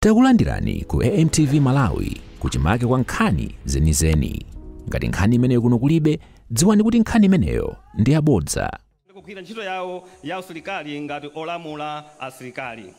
Takulandirani ku AMTV Malawi kuchimake kwa nkhani zenizeni. Ngati nkhani imeneyo kuno kulibe, dziwani kuti nkhani imeneyo ndi yabodza. Kugwira ntchito yawo ya usilikali ngati olamula asilikali.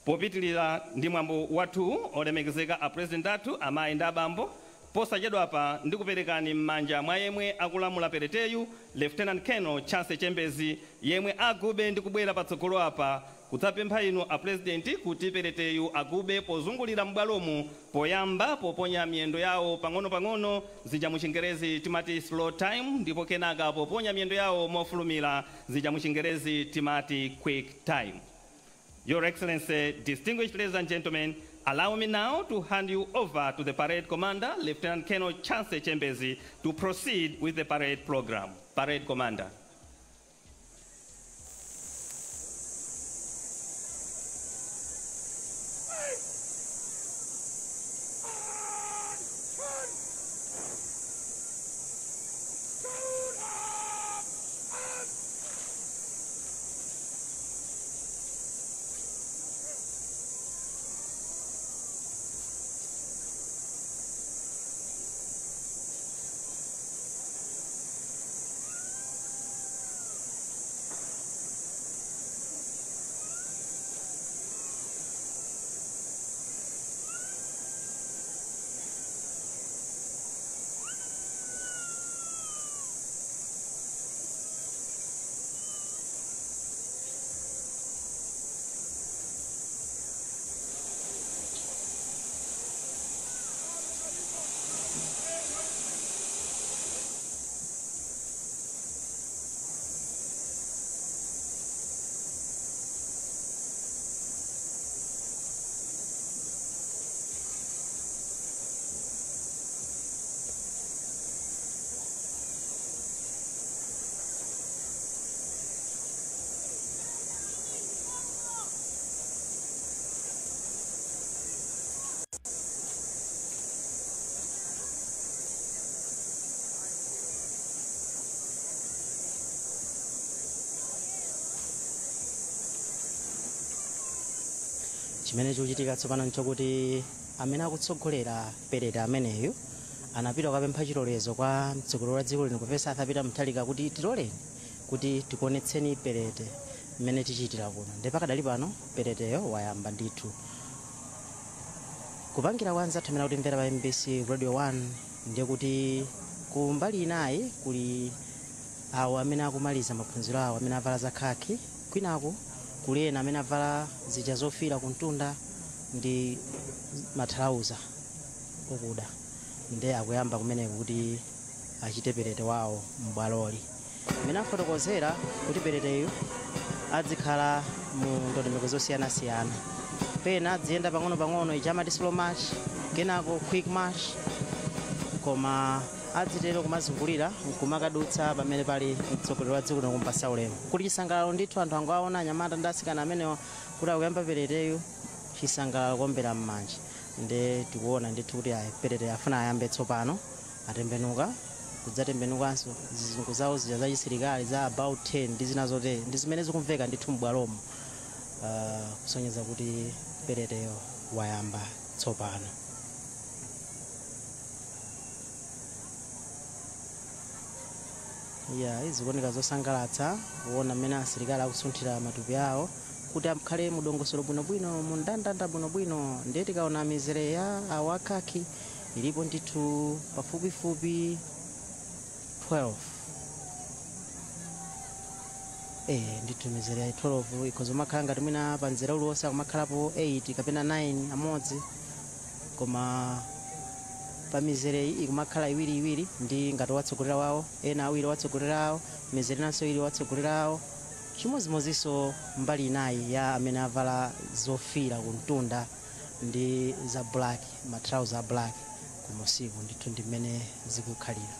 Popitilira ndi mwambo wathu, olemekezeka a president athu, amayi ndi abambo, posachedwapa ndikuperekani m'manja mwa yemwe akulamula pereteyu, Lieutenant Colonel Chance Chembezi, yemwe agube ndi kubwera patsogolo apa kudzapempha inu a president kuti pereteyu agube pozungulira m'bwalomu, poyamba poponya miyendo yawo pang'ono-pang'ono, zija muchingerezi timati slow time, ndipo kenaka poponya miyendo yawo mofulumira, zija muchingerezi timati quick time. Your Excellency, distinguished ladies and gentlemen, allow me now to hand you over to the parade commander, Lieutenant Colonel Chance Chembezi, to proceed with the parade program. Parade Commander. Chimene chikuchitika tsopano nchokuti amene akutsogolera perete ameneyu anapita kukapempha chilolezo kwa mtsogoleri wa dziko lino, Profesa Arthur Peter Mutharika, kuti tiloleni kuti tikuonetseni perete mmene tichitira kuno. Ndi pakadali pano pereteyo wayamba ndithu. Kupangira kwa anzathu amene akutimvera pa MBC Radio 1, ndiye kuti kumbali inayi kuli awo amene akumaliza maphunziro awo amene avala zakhaki, kwinaku kuli ena amene avala zija zofira kuntunda ndi mathalauza okuda, ndi akuyamba kumeneko kuti achite perete wawo m'bwaloli. Mmene afotokozera kuti pereteyu adzikhala mu ndondomeko zosiyanasiyana, pena adziyenda pang'ono-pang'ono ija amati slow march, kenako quick march, koma adzitero kumazungulira nkumakadutsa pamene pali mtsogoleri wa dziko lino kumpasa ulemu. Kuti chisangalalo ndithu, anthu angoaona anyamata ndi asikana amenewa kuti akuyamba pereteyu, chisangalalo, kuombera m'manja. Ndi tikuona ndithu kuti ayi, perete afuna ayambe tsopano, atembenuka kudzatembenukanso, zizungu zawo zija zachisilikali za about 10 ndi zina zotere ndi zimene zikumveka ndithu m'bwalomo, kusonyeza kuti pereteyo wayamba tsopano. Ya, izikuoneka zosangalatsa kuona mmene asilikali akusunthira matupi awo kuti akhale mudongosolo bwinobwino, mundandanda bwinobwino. Ndiye tikaona mizere ya awo akhaki ilipo ndithu pafupifupi 12, ndithu mizere ya 12 ikhoza kumakhala ngati mwina pa mzere uliwonse akumakhalapo 8 kapena 9 amodzi, koma pa mizere iyi ikumakhala iwiriiwiri ndi ngati watsogolera wawo, ena awiri watsogolera awo, mizere inanso iwiri watsogolera awo. Chimodzimodzinso mbali inayi ya amene avala zofira kumtunda ndi za black, matrauza a black kumusiku. Ndithu ndi mmene zikukhalira,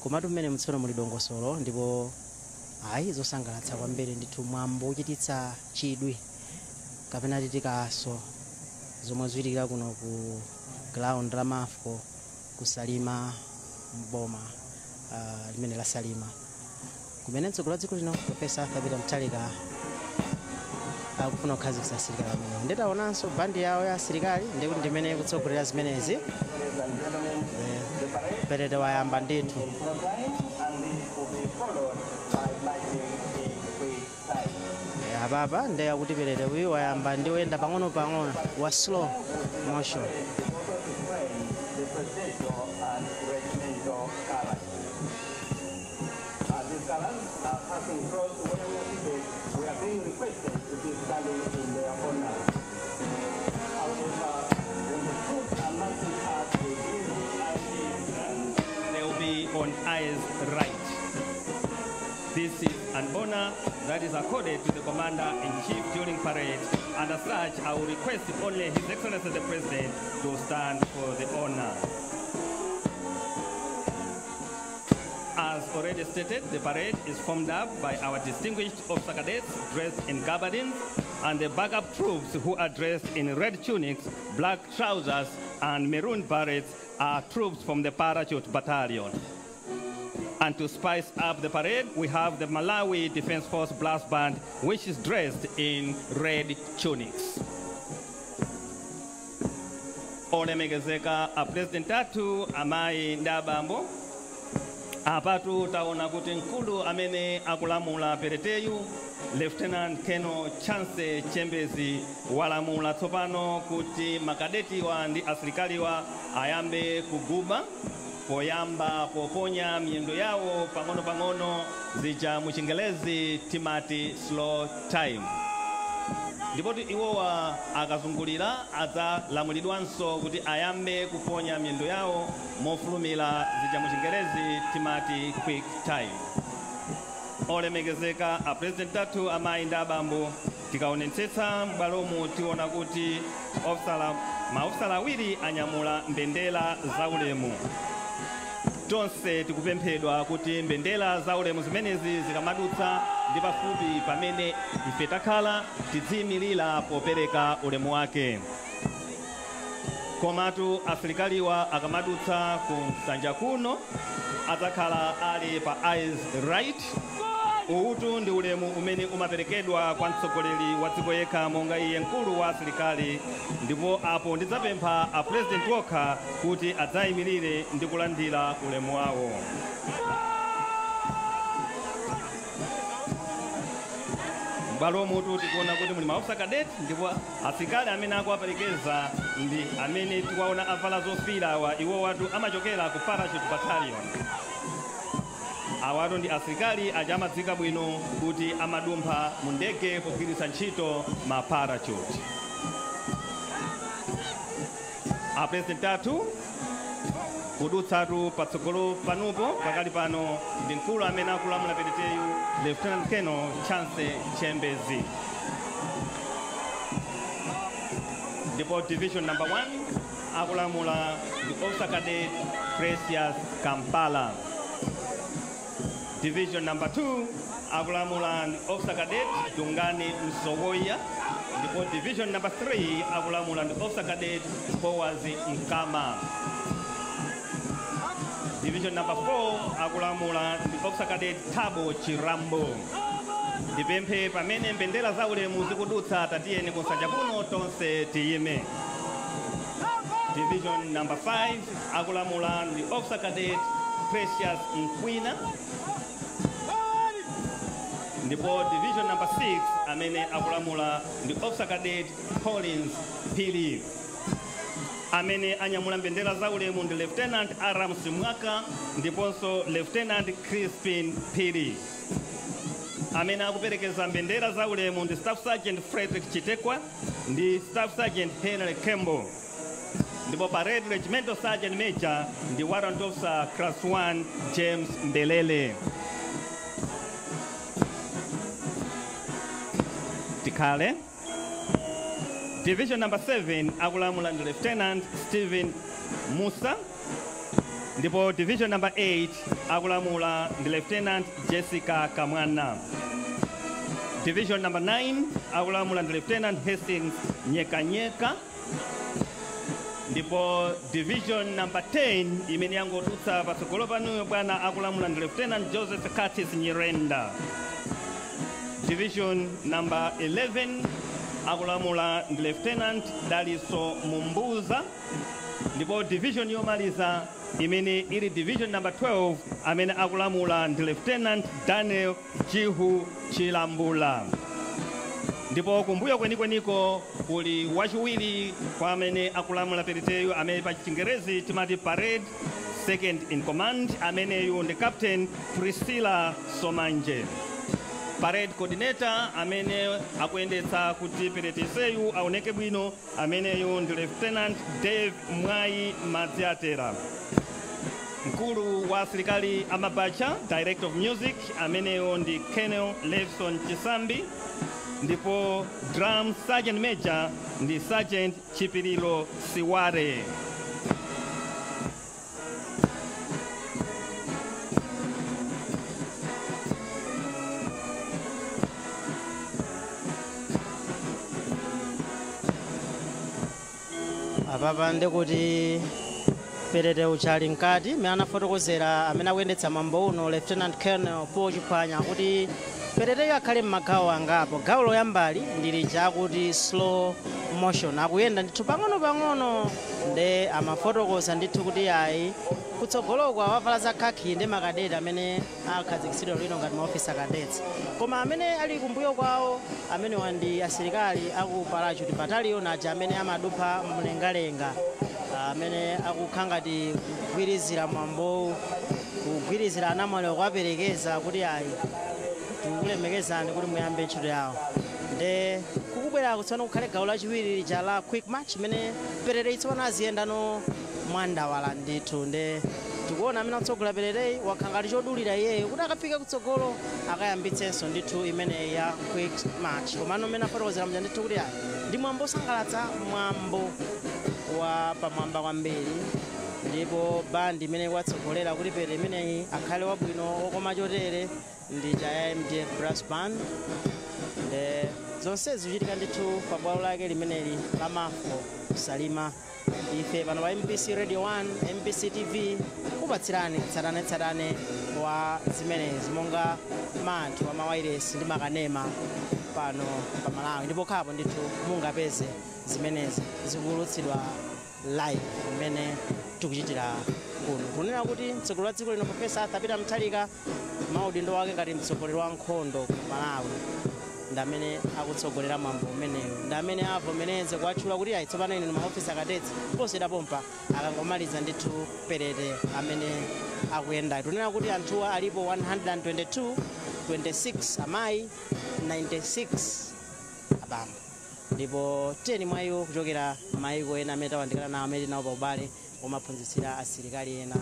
komatu mmene mtsono muli dongosolo, ndipo ayi, zosangalatsa kwambiri ndithu, mwambo uchititsa chidwi kapena titikaso zomwe zikuchitikira kuno ku ground la Mafco kusalima, mboma limene la Salima, kumene mtsogoleri wa dziko lino, Profesa Arthur Peter Mutharika, Akufuna kukhazikitsa asilikali amenewo. Nditaonanso bandi yawo ya asilikali, ndikuti ndimene ikutsogolera zimenezi. Perete wayamba ndithu. Apapa ndiye kuti perete uyu wayamba ndi woyenda pang'ono-pang'ono, wa slow motion. They will be on eyes right. This is an honor that is accorded to the Commander-in-Chief during parade, and as such, I will request only His Excellency the President to stand for the honor. As already stated, the parade is formed up by our distinguished officer cadets dressed in gabardines and the backup troops who are dressed in red tunics, black trousers, and maroon berets are troops from the Parachute Battalion. And to spice up the parade, we have the Malawi Defense Force Brass Band, which is dressed in red tunics. Olemekezeka a President athu, amayi ndi abambo, apatu taona kuti mkulu amene akulamula pereteyu, Lieutenant Colonel Chance Chembezi, walamula tsopano kuti makadetiwa ndi asilikaliwa ayambe kuguba poyamba poponya miyendo yawo pang'ono-pang'ono, zija muchingelezi timati slow time. Ndipoti iwowa akazungulira adzalamulidwanso kuti ayambe kuponya miyendo yawo mofulumira, zija muchingelezi timati quick time. Olemekezeka a President athu, amayi ndi abambo, tikaonetsetsa m'bwalomu tiona kuti maofisala awiri anyamula mbendera zaulemu. Tonse tikupemphedwa kuti mbendera zaulemu zimenezi zikamadutsa ndi pafupi pamene ife takhala, tidziyimirira popereka ulemu wake. Komatu asilikaliwa akamadutsa ku nsanja kuno adzakhala ali pa eyes right. Uwu ndi ulemu umene umaperekedwa kwa mtsogoleri wa dziko yekha monga iye mkulu wa asilikali, ndipo apo ndidzapempha a President okha kuti adzayimirire ndi kulandira ulemu wawo. M'bwalomutu tikuona kuti muli maofisa cadet, ndipo asilikali amene akuwaperekeza ndi amene tikuwaona avala zofiira awa. Iwo watu amachokera ku Parachute Battalion. Awatu ndi asilikali aja amadziwika bwino kuti amadumpha mu ndege pogwiritsa ntchito ma parachute. A President athu, kudutsatu patsogolo panupo pakali pano ndi mkulu amene akulamula pereteyu, Lieutenant Colonel Chance Chembezi, ndipo division number 1 akulamula ndi Officer Cadet Precious Kampala. Division number 2 akulamula ndi Officer Cadet Dungani Msowoya, ndipo division number 3 akulamula ndi Officer Cadet Bowazi Mkama. Division number 4 akulamula ndi Officer Cadet Thabo Chirambo. Ndipemphe pamene mbendera zaulemu zikudutsa, tatiyeni kunsanja kuno tonse tiyime. Division number 5 akulamula ndi Officer Cadet Precious Mkwina, ndipo division number 6 amene akulamula ndi Officer Cadet Collins Pili. Amene anyamula mbendera zaulemu ndi Lieutenant Aram Simwaka ndiponso Lieutenant Crispin Pili. Amene akuperekeza mbendera zaulemu ndi Staff Sergeant Frederick Chitekwa ndi Staff Sergeant Henry Kembo, ndipo parade regimental sergeant major ndi Warrant Officer Class 1 James Mbelele. Tikhale. Division number 7 akulamula ndi Lieutenant Stephen Musa, ndipo division number 8 akulamula ndi Lieutenant Jessica Kamwana. Division number 9 akulamula ndi Lieutenant Hastings Nyekanyeka, ndipo division number 10 imene yangodutsa patsogolo panuyo, bwana, akulamula ndi Lieutenant Joseph Curtis Nyirenda. Division number 11 Akulamula ndi Lieutenant Daliso Mumbuza. Ndipo division yomaliza imene ili division number 12, amene akulamula ndi Lieutenant Daniel Jihu Chilambula. Ndipo kumbuyo kwenikweniko kuli wachiwiri kwa amene akulamula pereteyo, amene pa Chingerezi timati parade second in command, ameneyu ndi Captain Priscilla Somanje. Parade coordinator amene akuyendetsa kuti pereteseyu aoneke bwino, ameneyu ndi Lieutenant Dave Mwai Madziatera. Mkulu wa asilikali amabacha, director of music, ameneyo ndi Colonel Levson Chisambi. Ndipo drum sergeant major ndi Sergeant Chipililo Siware. Apapa ndikuti perete uchali mkati mmene anafotokozera amene akuyendetsa mwambo uno, Lieutenant Colonel Paul Chiphwanya, kuti pereteyo akhale m'magawo angapo. Gawo loyambali ndi lija akuti slow motion, akuyenda ndithu pang'ono-pang'ono. Nde amafotokoza ndithu kuti ayi, kutsogoloko awavala zakhakhi ndi makadeti amene akhazikitsidwa lino ngati maofisa cadets, koma amene ali kumbuyo kwawo amenewa ndi asilikali aku parachute battalion aja amene amadupha mlengalenga, amene akukhala ngati kugwirizira mwambowu, kugwirizira anamwali kuwaperekeza kuti ayi, tikulemekezani kuti muyambe ntchito yawo. Nde kukubwera kutsopano kukhale gawo lachiwiri lija la quick march, imene perere itsopano aziyendano mwandawala ndithu. Nde tikuona amene akutsogola perereyi wakhala ngati chodulira iyeyo kuti akafike kutsogolo akayambitsenso ndithu imeneyi ya quick march. Komano mmene afotokozera mja ndithu kuti ayi, ndi mwambo osangalatsa, mwambo wa pamwamba kwambiri, ndipo bandi imene ikuwatsogolera kuti perere imeneyi akhale wabwino wokoma chotere ndi cha MDF Brass Band. Nde zonse zikuchitika ndithu pa bwalo lake limeneli la Mafo Salima. Ife pano pa MBC Radio 1, MBC TV, kupatsirani tsatanetsatane wa zimenezi monga manthu amawairesi ndi makanema pano pa Malawi, ndipo khapo ndithu mungapeze zimenezi zikuwulutsidwa live mmene tikuchitira kuno. Kunena kuti mtsogoleri wa dziko lino, Profesa Arthur Peter Mutharika, maudindo wake ngati mtsogoleri wa nkhondo ku Malawi, ndi amene akutsogolera mwambo umenewu, ndi amene avomereze kuwatchula kuti ayi, tsopano ine maofisa cadets posera pompa, akangomaliza ndithu perete amene akuyenda. Tunena kuti anthuwa alipo 122, 26 amayi, 96 abambo, ndipo 10 mwa iwo kuchokera maiko ena amene tawandikana nawo, amene tinawo pa ubale omaphunzitsira asilikali ena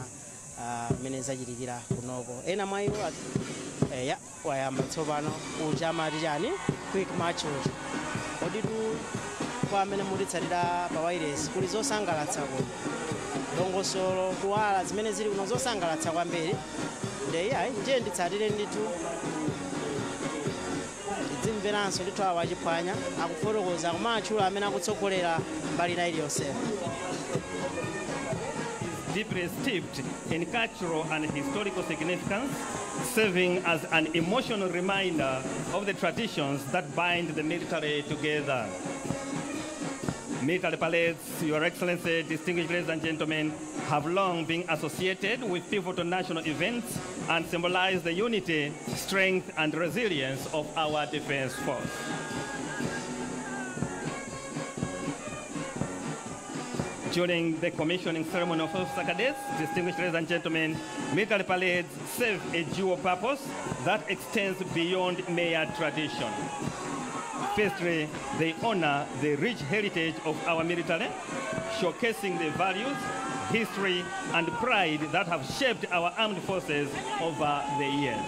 mmene zachitikira kunoko. Ena mwa iwo ya wayamba tsopano uja amati chani, quick march uja. Koditu kwa amene mutitsatira pa wireless, kuli zosangalatsa kuno, dongosolo, kuwala, zimene zili kuno zosangalatsa kwambiri. Nde iyayi, ndiye nditsatire ndithu, tidzimveranso ndithu awo achiphwanya akufotokoza kumatchula amene akutsogolera mbali ina iliyonse. Deeply steeped in cultural and historical significance, serving as an emotional reminder of the traditions that bind the military together. Military parades, Your Excellency, distinguished ladies and gentlemen, have long been associated with pivotal national events and symbolize the unity, strength, and resilience of our defense force. During the commissioning ceremony of officer cadets, distinguished ladies and gentlemen, military parades serve a dual purpose that extends beyond mere tradition. Firstly, they honor the rich heritage of our military, showcasing the values, history, and pride that have shaped our armed forces over the years.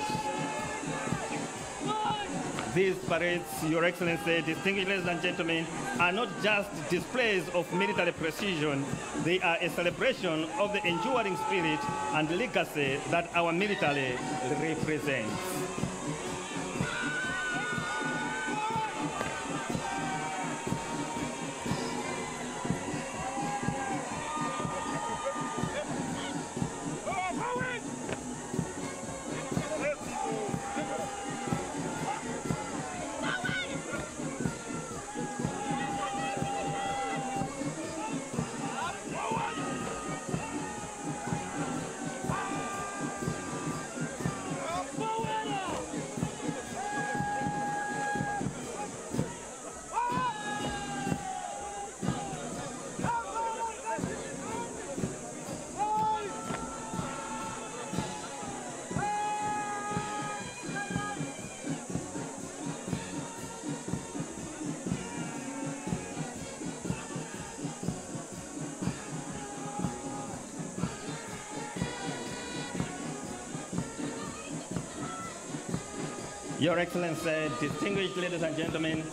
These parades, Your Excellency, distinguished ladies and gentlemen, are not just displays of military precision. They are a celebration of the enduring spirit and legacy that our military represents. Your Excellency, distinguished ladies and gentlemen,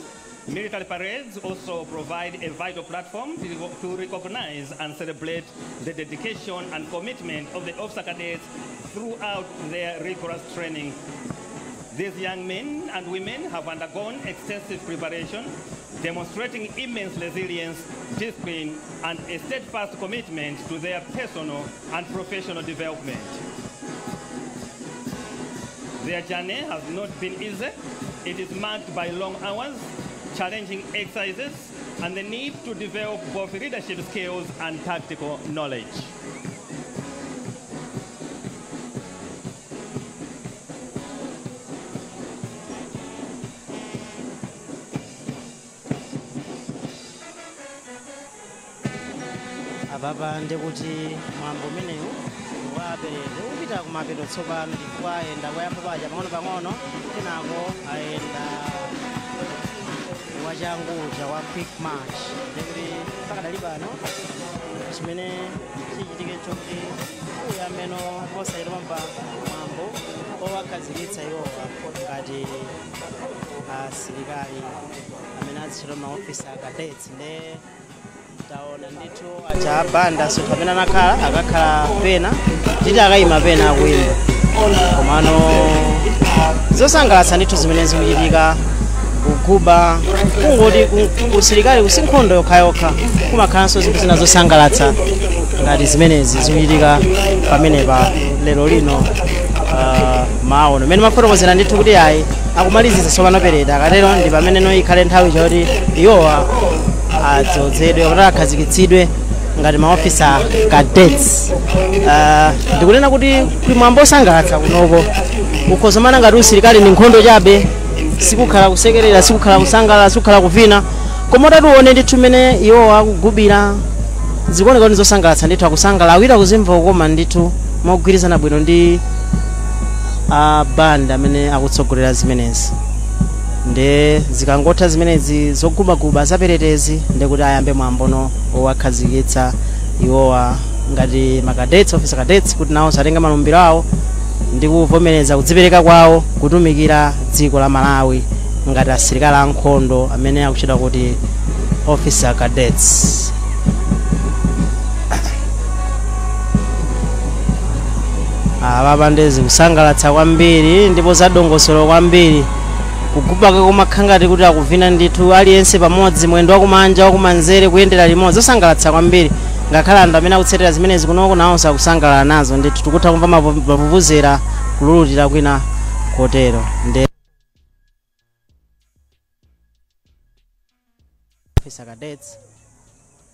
military parades also provide a vital platform to recognize and celebrate the dedication and commitment of the officer cadets throughout their rigorous training. These young men and women have undergone extensive preparation, demonstrating immense resilience, discipline, and a steadfast commitment to their personal and professional development. Their journey has not been easy. It is marked by long hours, challenging exercises, and the need to develop both leadership skills and tactical knowledge. Apapa ndikuti mwambo umenewu waperete upita kumapeto tsopano, chifukwa ayenda kuyamba paja pang'ono-pang'ono, kenako ayenda wachangucha wa quick march. Ndikuti pakadali pano chimene chichitike chokuti uyambeno posayiromba mwambo owakhazikitsa iwowa ngati asilikali amene azitchedwa ma officer cadets. Nde taona ndithu aja abanda sinthu amene anakhala akakhala pena titi akayima pena akuyimba, komano zosangalatsa ndithu zimene zikuchitika kuguba kungoti kusilikali kusinkhondo yokhayokha, kumakhalanso zinthu zina zosangalatsa ngati zimenezi zikuchitika pamenepa lero lino. Maono mmene mafotokozera ndithu kuti ayi akumalizisa tsopano perete, akatero ndi pamene no ikhale nthawi choti iwowa adzozedwe kuti akhazikitsidwe ngati ma officer cadets. Ndikunena kuti kuli mwambo osangalatsa kunoko, ukhozomana ngati usilikali ndi nkhondo chabe, sikukhala kusekerera, sikukhala kusangalala, sikukhala kuvina, koma utatione ndithu mmene iwowa akugubira zikuoneka kuti zosangalatsa ndithu, akusangalala awiri akuzimva kukoma ndithu mogwirizana bwino ndi a band amene akutsogolera zimenezi. Nde zikangotha zimenezi zogubaguba zaperetezi, ndekuti ayambe mwambono owakhazikitsa iwowa ngati ma cadets, officer cadets, kuti nawo atenge malumbiro awo ndi kuvomereza kudzipereka kwawo kutumikira dziko la Malawi ngati asilikali ankhondo amene akutchedwa kuti officer cadets. Apapa ndezi kusangalatsa kwambiri ndipo zadongosolo kwambiri, kugubaka kumakhala ngati kuti akuvina ndithu aliyense pamodzi, mwendo wakumanja wakumanzere kuyendera limodzi, zosangalatsa kwambiri. Ngakhale anthu amene akutsatira zimenezi kunoko nawonso akusangalala nazo ndithu, tikutha kumva mavuvuzera kululutira kwina kotero. Nde officer cadets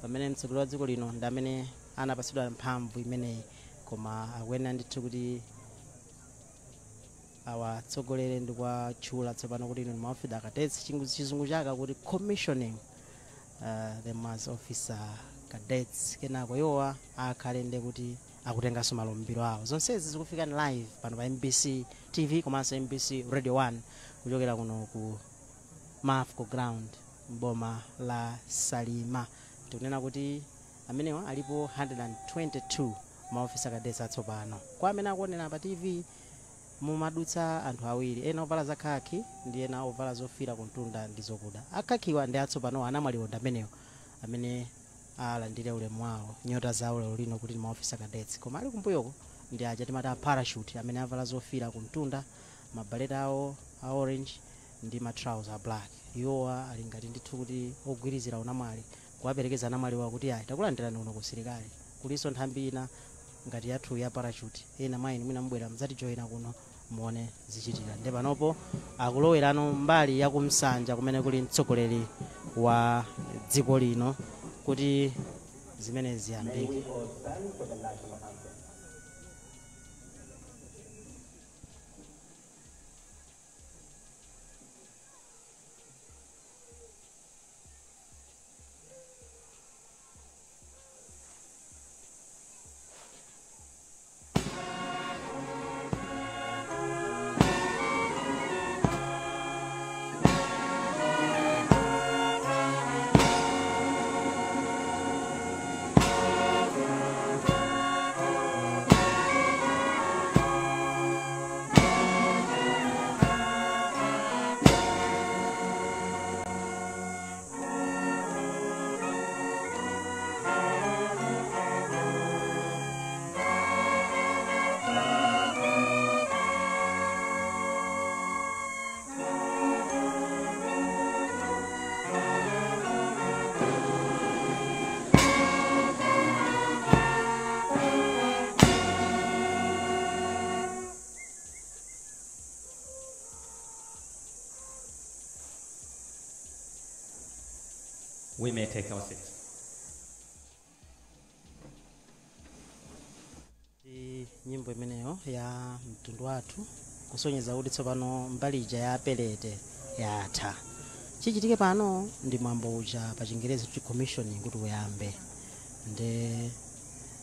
pamene mtsogoleri wa dziko lino ndi amene anapatsidwa mphamvu imeneyi, koma akuyenera ndithu kuti awatsogolere ndi kuwatchula tsopano kuti inu ndi ma officer cadets, chizungu chake kuti commissioning them as officer cadets. Kenako iwowa akhale ndi kuti akutenganso malumbiro awo. Zonsezi zikufika live pano pa MBC TV komanso MBC Radio 1 kuchokera kuno ku Mafco Ground mboma la Salima. Tikunena kuti amenewa alipo 122 ma officer cadets atsopano. Kwa amene akuonera pa TV, mumadutsa anthu awiri, ena ovala zakhaki ndi ena ovala zofira kumtunda ndi zokuda. Akhakiwa ndi atsopano, anamwaliwo ndi amenewo amene alandire ulemu wawo, nyota zawo lero lino kuti ndi ma officer cadets, koma ali kumbuyoko ndi aja timati a parachute amene avala zofira kumtunda, mabaleta awo a orange ndi ma trouser a black. Iwowa ali ngati ndithu kuti ogwirizira unamwali, kuwaperekeza anamwaliwa kuti ayi, takulandirani kuno kusilikali, kulinso nthambi ina ngati yathu ya parachute, ena mwa inu mwina mubwera muzatijoyina kuno muone zichitika. Ndi panopo akulowerano mbali yakumsanja kumene kuli mtsogoleri wa dziko lino kuti zimene ziyambike. May we all stand for the national anthem. We may take our seats. Ndi nyimbo imeneyo ya mtundu wathu, kusonyeza kuti tsopano mbali ija ya parade yatha. Chichitike pano ndi mwambo uja, pa Chingerezi kuti commissioning, kuti uyambe. Nde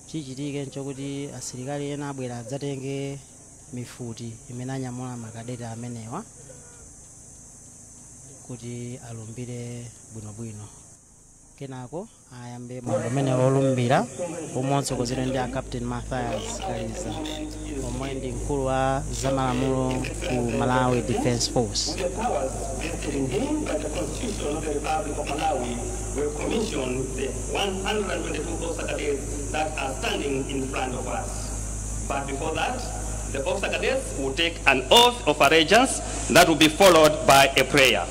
chichitike nchokuti asilikali ena abwera adzatenge mifuti imene anyamula makadeti amenewa kuti alumbire bwinobwino. Kenako ayambe mwambo umene wolumbira, omwe watsogozedwa ndi a Captain Mathias Kaliza, omwe ndi mkulu wa zamalamulo ku Malawi Defence Force. With the powers vested in him by the Constitution of the Republic of Malawi, will commission the 122 officer cadets that are standing in front of us. But before that, the officer cadets will take an oath of allegiance that will be followed by a prayer.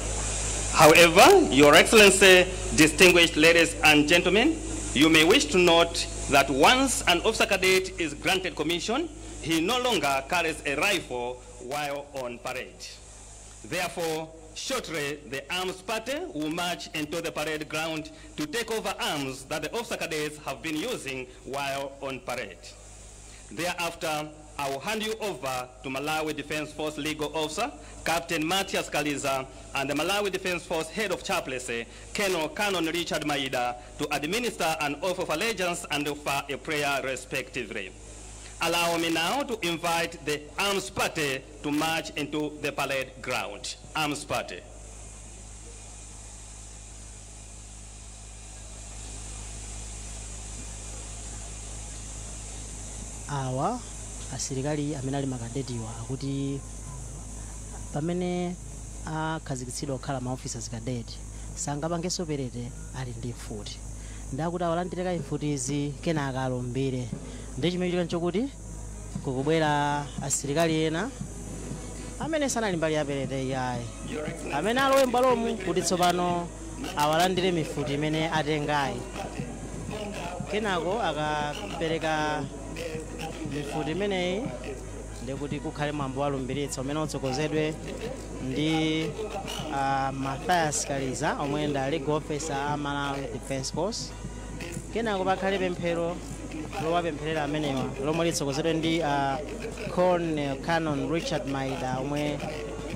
However, Your Excellency, distinguished ladies and gentlemen, you may wish to note that once an officer cadet is granted commission, he no longer carries a rifle while on parade. Therefore, shortly, the arms party will march into the parade ground to take over arms that the officer cadets have been using while on parade. Thereafter, I will hand you over to Malawi Defense Force Legal Officer, Captain Matthias Kaliza, and the Malawi Defense Force Head of Chaplaincy, Colonel Canon Richard Maida, to administer an oath of allegiance and offer a prayer respectively. Allow me now to invite the arms party to march into the parade ground. Arms party. Awa asilikali amene ali makadetiwa akuti pamene akhazikitsidwa kukhala ma officers cadet, sangapangenso parade ali ndi mfuti. Ndakuti awalandire kaye mfutizi, kenaka alumbire. Ndi chimene chitika nchokuti kukubwera asilikali ena amene sanali mbali ya parade yayi, amene alowe m'bwalomu kuti tsopano awalandire mifuti imene atengayi. Kenako akapereka mifuti imeneyi, ndikuti kukhale mwambo walumbiritsa umene utsogozedwe ndi Mathias Kaliza, omwe ndi legal officer a Malawi Defence Force. Kenako pakhale pemphero lowapempherera amenewa, lomwe litsogozedwe ndi Colonel Canon Richard Maida, omwe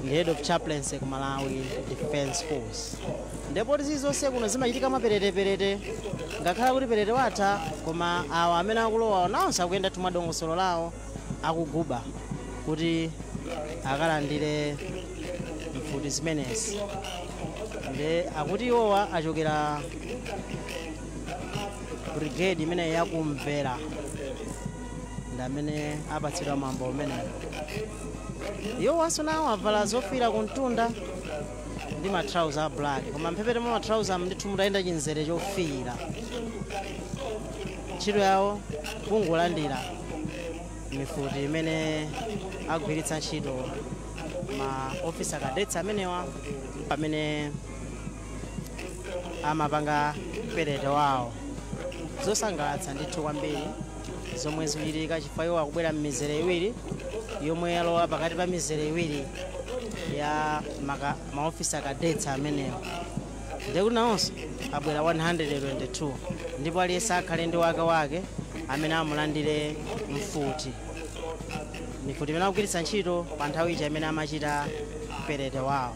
ndi head of chaplaincy ku Malawi Defence Force. Ndipo zizonse kuno zimachitika mapereteperete, ngakhala kuti parade watha, koma awa amene akulowa nawonso akuyenda mwadongosolo lawo, akuguba kuti akalandire mfuti zimenezi. Nde akuti iwowa achokera brigade imene yakumvera, ndi amene apatsidwa mwambo umenewo. Iwowanso nawo avala zofiira kumtunda ndi matrauza a black, koma mphepete mwa matrauza ndithu mutayenda chinzere chofiira. Ntchito yawo kungolandira mifuti imene agwiritsa ntchito ma officer cadets amenewa pamene amapanga parade wawo. Zosangalatsa ndithu kwambiri zomwe zikuchitika, chifukwa iwo akubwera m'mizere iwiri yomwe yalowa pakati pa mizere iwiri ya maofisa cadets amenewa. Ndekuti nawonso abwera 122, ndipo aliyense akhale ndi wake wake amene amulandire mfuti, mifuti imene akugwiritsa ntchito pa nthawi ija imene amachita parade wawo.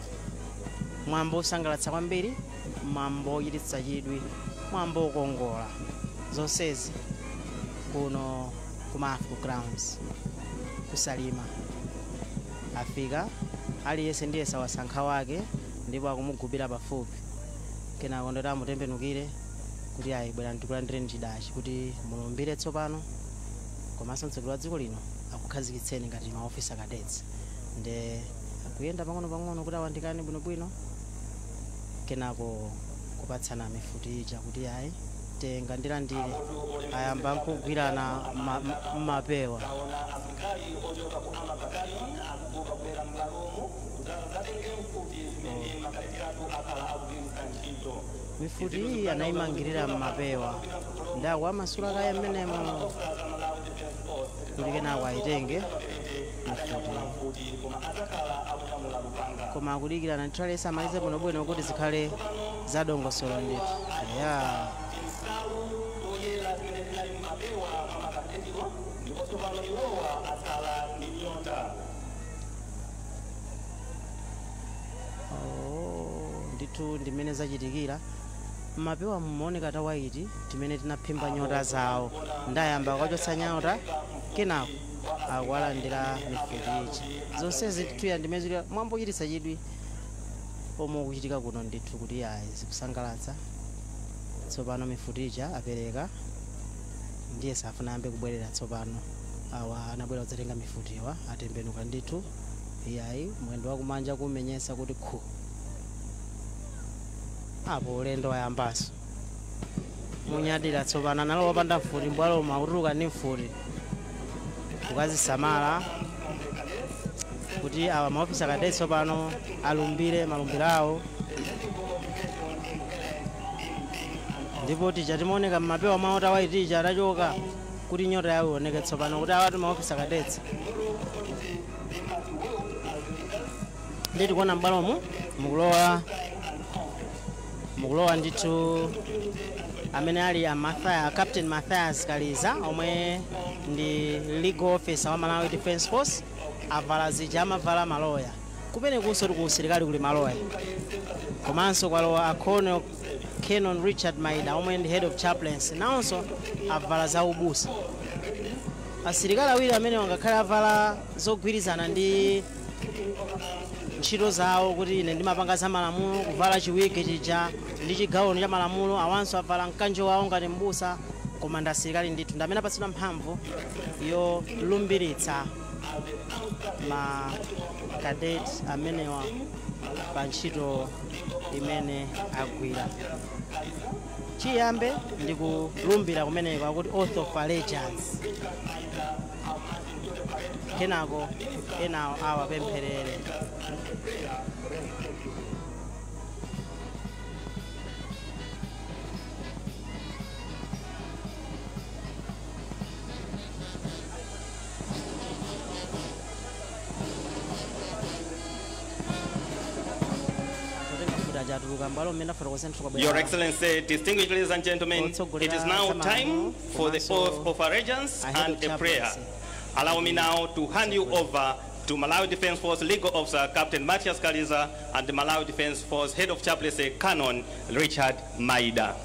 Mwambo osangalatsa kwambiri, mwambo ochititsa chidwi, mwambo okongola, zonsezi kuno ku Mafco Grounds kuSalima. Afika, aliyense ndiye sawasankha wake, ndipo akumugubira pafupi. Kenako ndoti amutembenukire kuti ayi, bwera ndikulandireni chidachi kuti mulumbire tsopano, komanso mtsogoleri wa dziko lino akukhazikitseni ngati ma officer cadets. Nde akuyenda pang'ono-pang'ono kuti awandikane bwinobwino, kenako kupatsana mifuti ija kuti ayi, tenga, ndilandire. Ayamba nkugwirana mmapewa. Asilikali ochoka ku Armour Battalion akuguba kubwera m'bwalomu kuti adzatenge mfuti zimene makadeti athu akhala akugwiritsa ntchito. Mifuti iyi anayimangirira mmapewa, ndaku amasula kaya mmenemo kuti kenako ayitenge mifuti, koma akudikirana ndithu aliyense amalize bwinobwino kuti zikhale zadongosolo ndithu. Ya, oh, ndithu ndimene zachitikira. Mmapewa mumaoneka ta white timene tinaphimba nyota zawo. Ndayamba kwachotsa nyota, kenako akuwalandira mifuti ichi. Zonsezi ndithu ndimene zili mwambochititsa chidwi omwe ukuchitika kuno ndithu, kuti ayi, zikusangalatsa. Tsopano mifuti ija apereka, ndiye safuna ambe kubwerera. Tsopano awa anabwera kudzatenga mifutiwa atembenuka ndithu. Iyayi, mwendo wakumanja kumenyesa kuti khu, apo ulendo wayambaso munyadira. Tsopano analo wopanda mfuti mbwaloma kutuluka ndi mfuti kukazisamala kuti awa ma officer cadet tsopano alumbire malumbiro awo. Ndipo tija timaoneka mmapewa mwawo ta white tija atachoka kuti nyota yawo ioneke tsopano kuti awati ma officer cadets. Ndi tikuona m'bwalomu mukulowa ndithu amene ali a Matthias, Captain Matthias Kaliza, omwe ndi legal officer wa Malawi Defence Force. Avala zija amavala maloya. Kumenekunso ku usilikali kuli maloya. Komanso kwalowa a Colonel Canon Richard Maida, omwe ndi head of chaplains, nawonso avala za ubusa. Asilikali awiri amene wangakhale avala zogwirizana ndi ntchito zawo, kuti ine ndimapanga za malamulo, kuvala chiwigi chija ndi chigawono cha malamulo. Awanso avala mkanjo wawo ngati mbusa, koma ndi asilikali ndithu. Ndi amene apatsidwa mphamvu yolumbiritsa ma cadet amenewa pa ntchito imene agwira. Chiyambe ndi kulumbira kumeneko, akuti oath of allegiance, kenako enawo awapempherere. Atuluka mbalo mmene afotokoza. Your Excellency, distinguished ladies and gentlemen, it is now time for the oath of allegiance and a prayer. Allow me now to hand you over to Malawi Defense Force Legal Officer Captain Matthias Kaliza and the Malawi Defense Force Head of Chaplaincy Canon Richard Maida.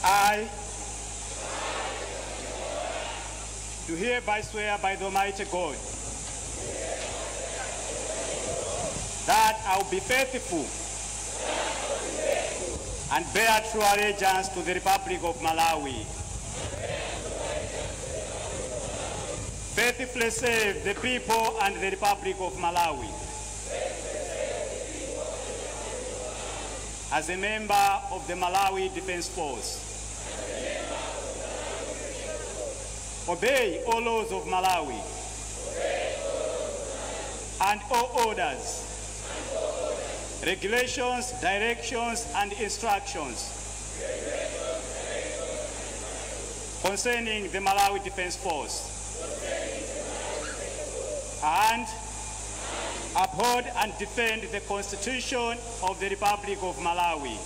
I do hereby swear by the Almighty God that I will be faithful and bear true allegiance to the Republic of Malawi, faithfully serve the people and the Republic of Malawi as a member of the Malawi Defense Force, obey all laws of Malawi and all orders, regulations, directions, and instructions concerning the Malawi Defense Force, and uphold and defend the Constitution of the Republic of Malawi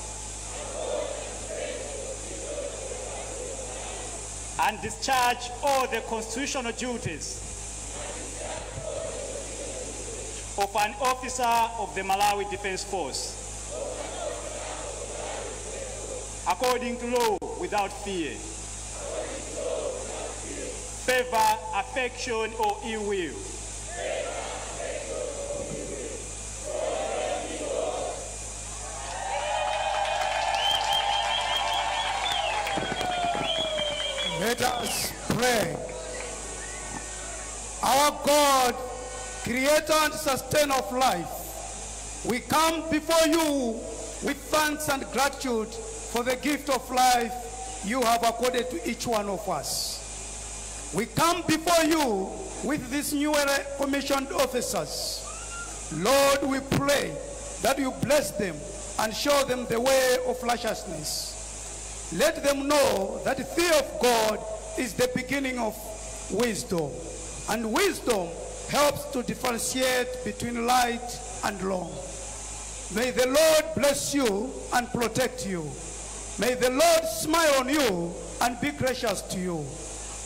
and discharge all the constitutional duties of an officer of the Malawi Defense Force according to law, without fear, favor, affection, or ill will. Let us pray. Our God, creator and sustainer of life, we come before you with thanks and gratitude for the gift of life you have accorded to each one of us. We come before you with these newly commissioned officers. Lord, we pray that you bless them and show them the way of righteousness. Let them know that the fear of God is the beginning of wisdom, and wisdom helps to differentiate between right and wrong. May the Lord bless you and protect you. May the Lord smile on you and be gracious to you.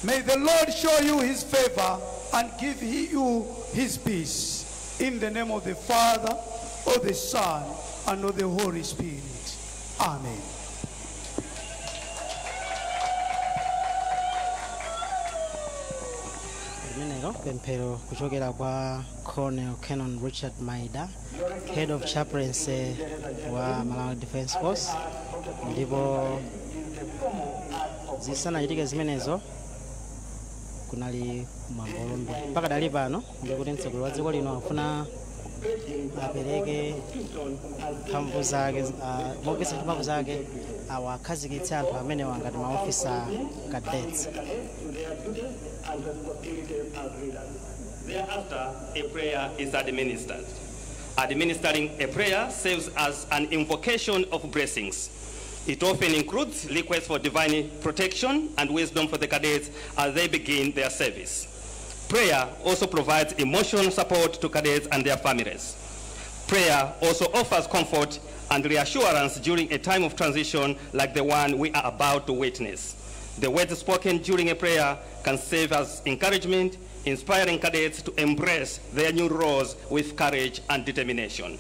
May the Lord show you his favor and give you his peace. In the name of the Father, of the Son, and of the Holy Spirit. Amen. Limenelo pemphero kuchokera kwa Colonel Canon Richard Maida, Head of Chaplaincy wa Malawi Defence Force. Ndipo zisanachitike zimenezo, kunali mwambo olumbira. Mpaka dali pano ndikuti mtsogoleri wa dziko lino afuna apereke mphamvu zake, mogwiritsa mphamvu zake awakhazikitse anthu amenewa ngati ma officer cadets. Thereafter, a prayer is administered. Administering a prayer serves as an invocation of blessings. It often includes requests for divine protection and wisdom for the cadets as they begin their service. Prayer also provides emotional support to cadets and their families. Prayer also offers comfort and reassurance during a time of transition like the one we are about to witness. The words spoken during a prayer can serve as encouragement, inspiring cadets to embrace their new roles with courage and determination.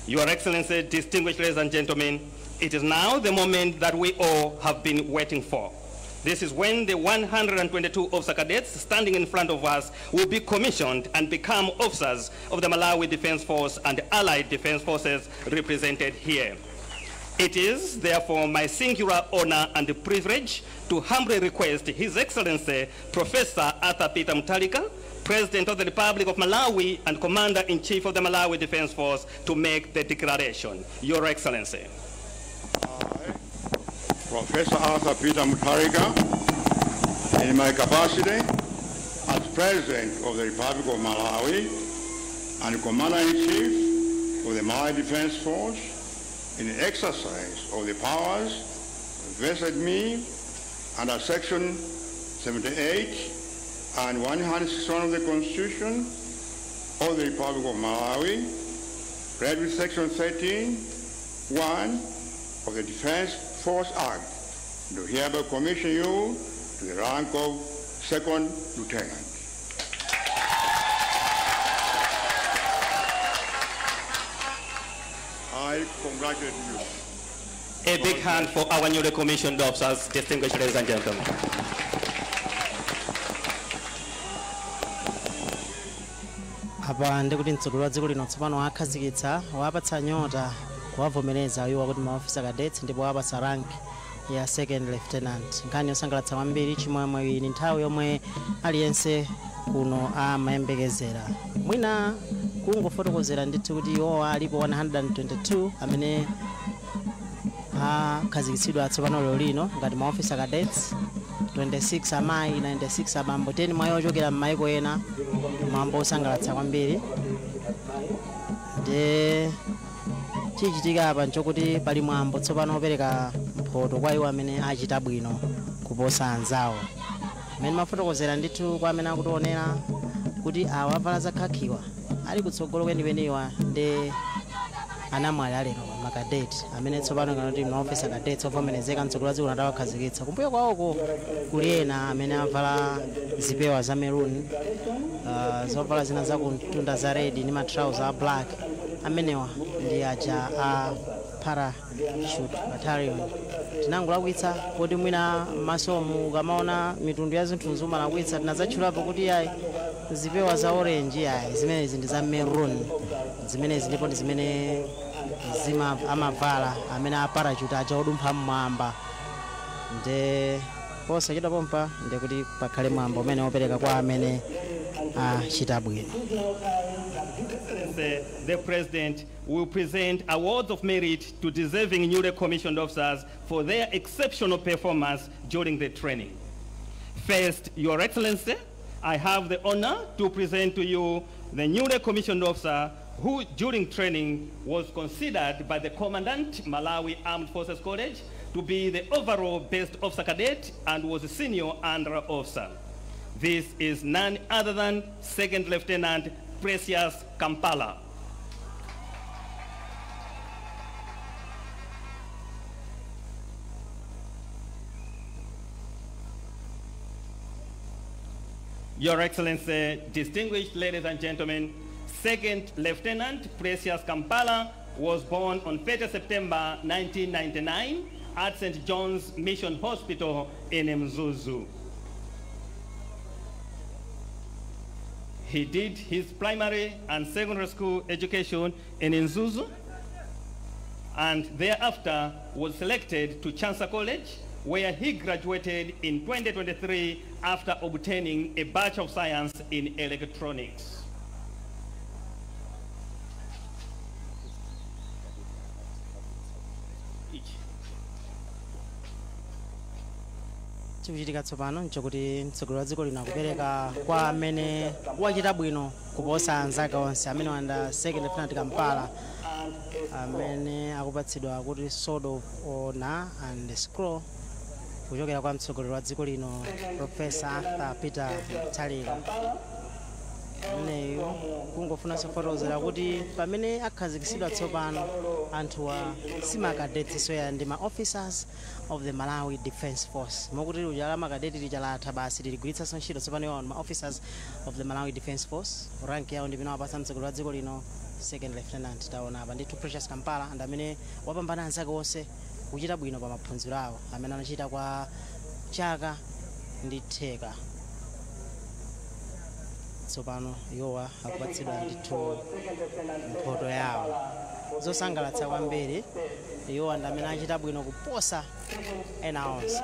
Your Excellency, distinguished ladies and gentlemen, it is now the moment that we all have been waiting for. This is when the 122 officer cadets standing in front of us will be commissioned and become officers of the Malawi Defense Force and Allied Defense Forces represented here. It is therefore my singular honor and privilege to humbly request His Excellency Professor Arthur Peter Mutharika, President of the Republic of Malawi and Commander-in-Chief of the Malawi Defense Force, to make the declaration. Your Excellency. Professor Arthur Peter Mutharika, in my capacity as President of the Republic of Malawi and Commander-in-Chief of the Malawi Defense Force, in the exercise of the powers vested me under Section 78 and 161 of the Constitution of the Republic of Malawi, read with Section 13(1) of the Defense Force Act, do hereby commission you to the rank of Second Lieutenant. I congratulate you. A big hand for our newly commissioned officers, distinguished ladies and gentlemen. Apa ndikuti mtsogoleri wa dziko lino tsopano akhazikitsa, wapatsa nyota, kuwavomereza iwo kuti ma officer cadets, ndipo wapatsa rank ya second lieutenant. Nkhani yosangalatsa kwambiri, chimwemwe. Iyi ni nthawi yomwe aliyense kuno amayembekezera. Mwina kungofotokozera ndithu kuti iwowa alipo 122 amene akhazikitsidwa tsopano lero lino ngati ma officer cadets, 26 amayi, 96 abambo, 10 mwayi ochokera m'mayiko ena. Mwambo osangalatsa kwambiri. Ndi chichitika apa nchokuti pali mwambo tsopano opereka mphoto kwa iwo amene achita bwino kuposa anzawo. Amene mafotokozera ndithu kwa amene akutionera kuti awa avala zakhakiwa ali kutsogolo kwenikweni ndi anamwali alero, ma cadet amene tsopano kanoti ma officer cadets ovomerezeka mtsogoleri wa dziko atawakhazikitsa. Kumbuyo kwawoko kuli ena amene avala zipewa za maroon, zovala zina zakumtunda za red ndi ma trouser a black. Amenewa ndi aja a parachute battalion. Tinangolakwitsa poti mwina masomu ukamaona mitundu ya zinthu zumalakwitsa, tinadzatchulapo kuti ayi, zipewa za orange ayi, zimenezi ndi za maroon zimenezi, ndipo ndi zimene zima amavala amene a parachute aja odumpha mmwamba. Nde posachedwa pompa ndikuti pakhale mwambo umene wopereka kwa amene achita bwino. The President will present awards of merit to deserving newly commissioned officers for their exceptional performance during the training. First, Your Excellency, I have the honor to present to you the newly commissioned officer who during training was considered by the Commandant Malawi Armed Forces College to be the overall best officer cadet and was a senior under officer. This is none other than Second Lieutenant Precious Kampala. Your Excellency, distinguished ladies and gentlemen, Second Lieutenant Precious Kampala was born on 30 September 1999 at St. John's Mission Hospital in Mzuzu. He did his primary and secondary school education in Mzuzu and thereafter was selected to Chancellor College, where he graduated in 2023 after obtaining a Bachelor of Science in Electronics. Chikuchitika tsopano nchokuti mtsogoleri wa dziko lino akupereka kwa amene wachita bwino kuposa anzake onse, amene wanda Second Lieutenant Kampala, amene akupatsidwa kuti Sword of Honor and Scroll kuchokera kwa mtsogoleri wa dziko lino, Professor Arthur Peter Mutharika. Ameneyu kungofunanso kufotokozera kuti pamene akhazikitsidwa tsopano, anthuwa si ma cadets soya, ndi ma officers of the Malawi Defence Force, mokuti uja la ma cadet lija latha basi, tiligwiritsanso ntchito tsopano. Iwo ma officers of the Malawi Defence Force, rank yawo ndi wapatsa mtsogoleri wa dziko lino, Second Lieutenant. Taona apa ndithu Precious Kampala ndi amene wapambana anzake onse kuchita bwino pa maphunziro awo amene anachita kwa chaka ndi theka. Tsopano iwowa akupatsidwa ndithu mphoto yawo. Zosangalatsa kwambiri, iwowa ndi amene achita bwino kuposa ena onse.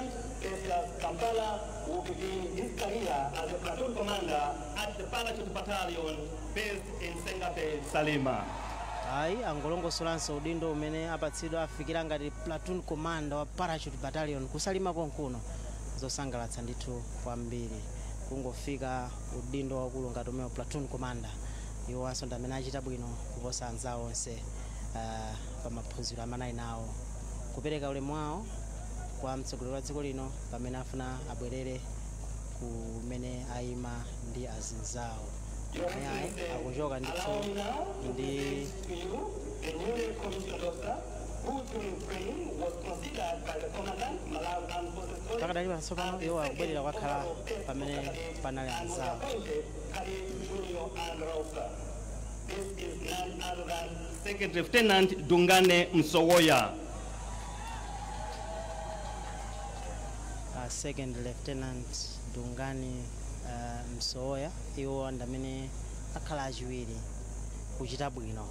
Kampala will begin his career as a platoon commander at the Parachute Battalion based in Senga Bay, Salima. Ayi, angolongosolanso udindo umene apatsidwa, afikira ngati platoon commander wa Parachute Battalion kuSalima konkuno. Zosangalatsa ndithu kwambiri kungofika udindo wakulu ngati umene platoon commander. Iwowanso ndi amene achita bwino kuposa anzawo onse pa maphunziro amene ali nawo. Kupereka ulemu wawo kwa mtsogoleri wa dziko lino pamene afuna abwerere kumene ayima ndi azinzawo. Ayi, akuchoka ndithu ndi The newly commissioned officer who during training was considered by the Commandant Malawi Armed Forces College Pakadali panso pano iwo akubwerera kukakhala pamene panali anzawo. Cadet Junior and Officer. This is none other than Second Lieutenant Dungane Msowoya. Second Lieutenant Dungani Msowoya, iwo ndi amene akhala achiwiri kuchita bwino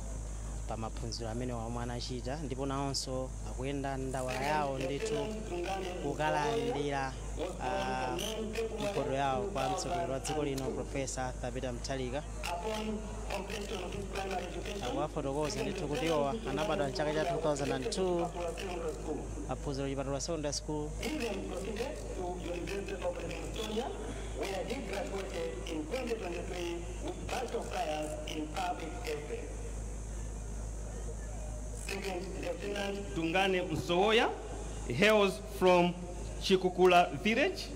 pa maphunziro amene omwe anachita, ndipo nawonso akuyenda ndawala yawo ndithu kukalandira mphoto yawo kwa mtsogoleri wa dziko lino, Professor Arthur Peter Mutharika. Akuwafotokoza ndithu kuti iwowa anabadwa mchaka cha 2002, aphunziro Chipatula Secondary School. He then proceeded to University of Livingstonia, where he graduated in 2023 with Bachelor of Science in Public Health. Second Lieutenant Dungane Msowoya hails from Chikukula Village,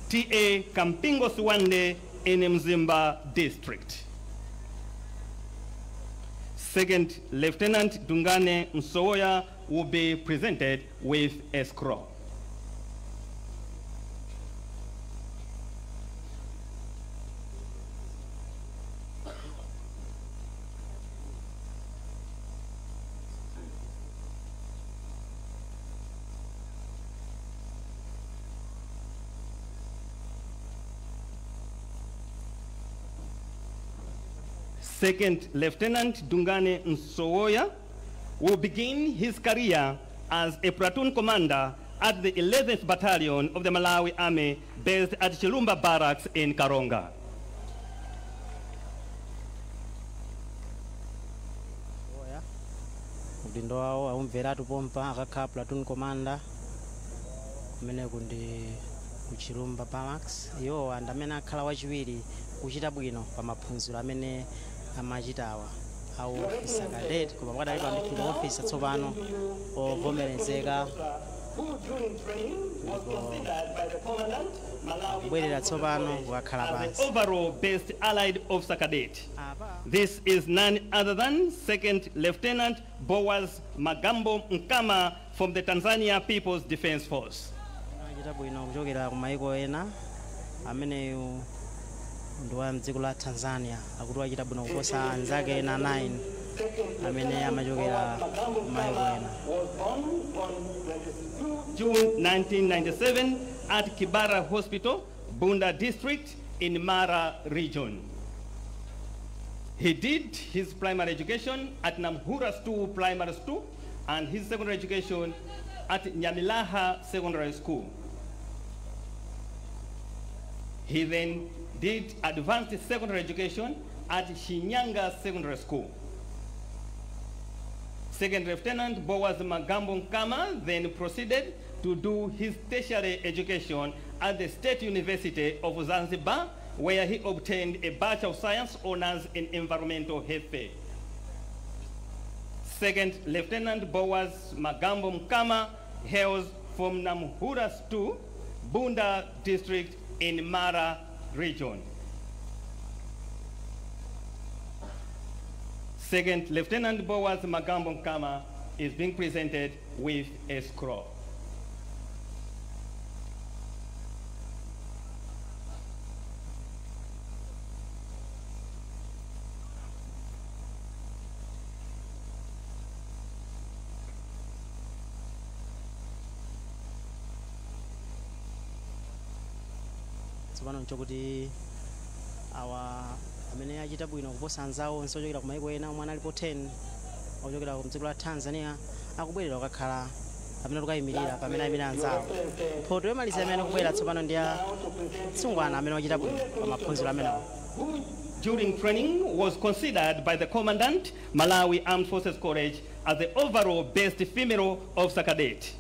TA Kampingo Suwande in Mzimba District. Second Lieutenant Dungane Msowoya will be presented with a scroll. Second Lieutenant Dungane Msowoya will begin his career as a platoon commander at the 11th Battalion of the Malawi Army based at Chilumba Barracks in Karonga. Oya, udindo wawo aumveratu pompa, akakhala platoon commander kumeneku ndi kuChilumba Barracks. Iwowa ndi amene akhala wachiwiri kuchita bwino pa maphunziro amene amachitawa. Au officer cadet, koma pakadali pano ndithu ndi officer tsopano ovomerezeka, ndipo akubwerera tsopano kukakhala pansi. Overall best allied officer cadet. This is none other than Second Lieutenant Boaz Magambo Mkama from the Tanzania People's Defense Force. Achita bwino kuchokera ku maiko ena, ameneyu ndi wa mdziko la Tanzania, akuti wachita bwino kuposa anzake ena 9 amene amachokera ku maiko ena. June 1997 at Kibara Hospital, Bunda District in Mara Region. He did his primary education at Namhura School Primary School and his secondary education at Nyamilaha Secondary School. He then did advanced secondary education at Shinyanga Secondary School. Second Lieutenant Boaz Magambo Mkama then proceeded to do his tertiary education at the State University of Zanzibar, where he obtained a Bachelor of Science Honors in Environmental Health. Second Lieutenant Boaz Magambo Mkama hails from Namhura Stu, Bunda District in Mara Region. Second Lieutenant Boaz Magambo Mkama is being presented with a scroll. Tsopano nchokuti awa amene achita bwino kuposa anzawo onse ochokera ku maiko ena omwe analipo 10 ochokera ku dziko la Tanzania akubwerera kukakhala amene tukayimirira pamene ayimira anzawo. Mphoto yomaliza imene kubwera tsopano ndi ya msungwana amene wachita bwino pa maphunziro amenewo. During training was considered by the Commandant, Malawi Armed Forces College, as the overall best female officer cadet.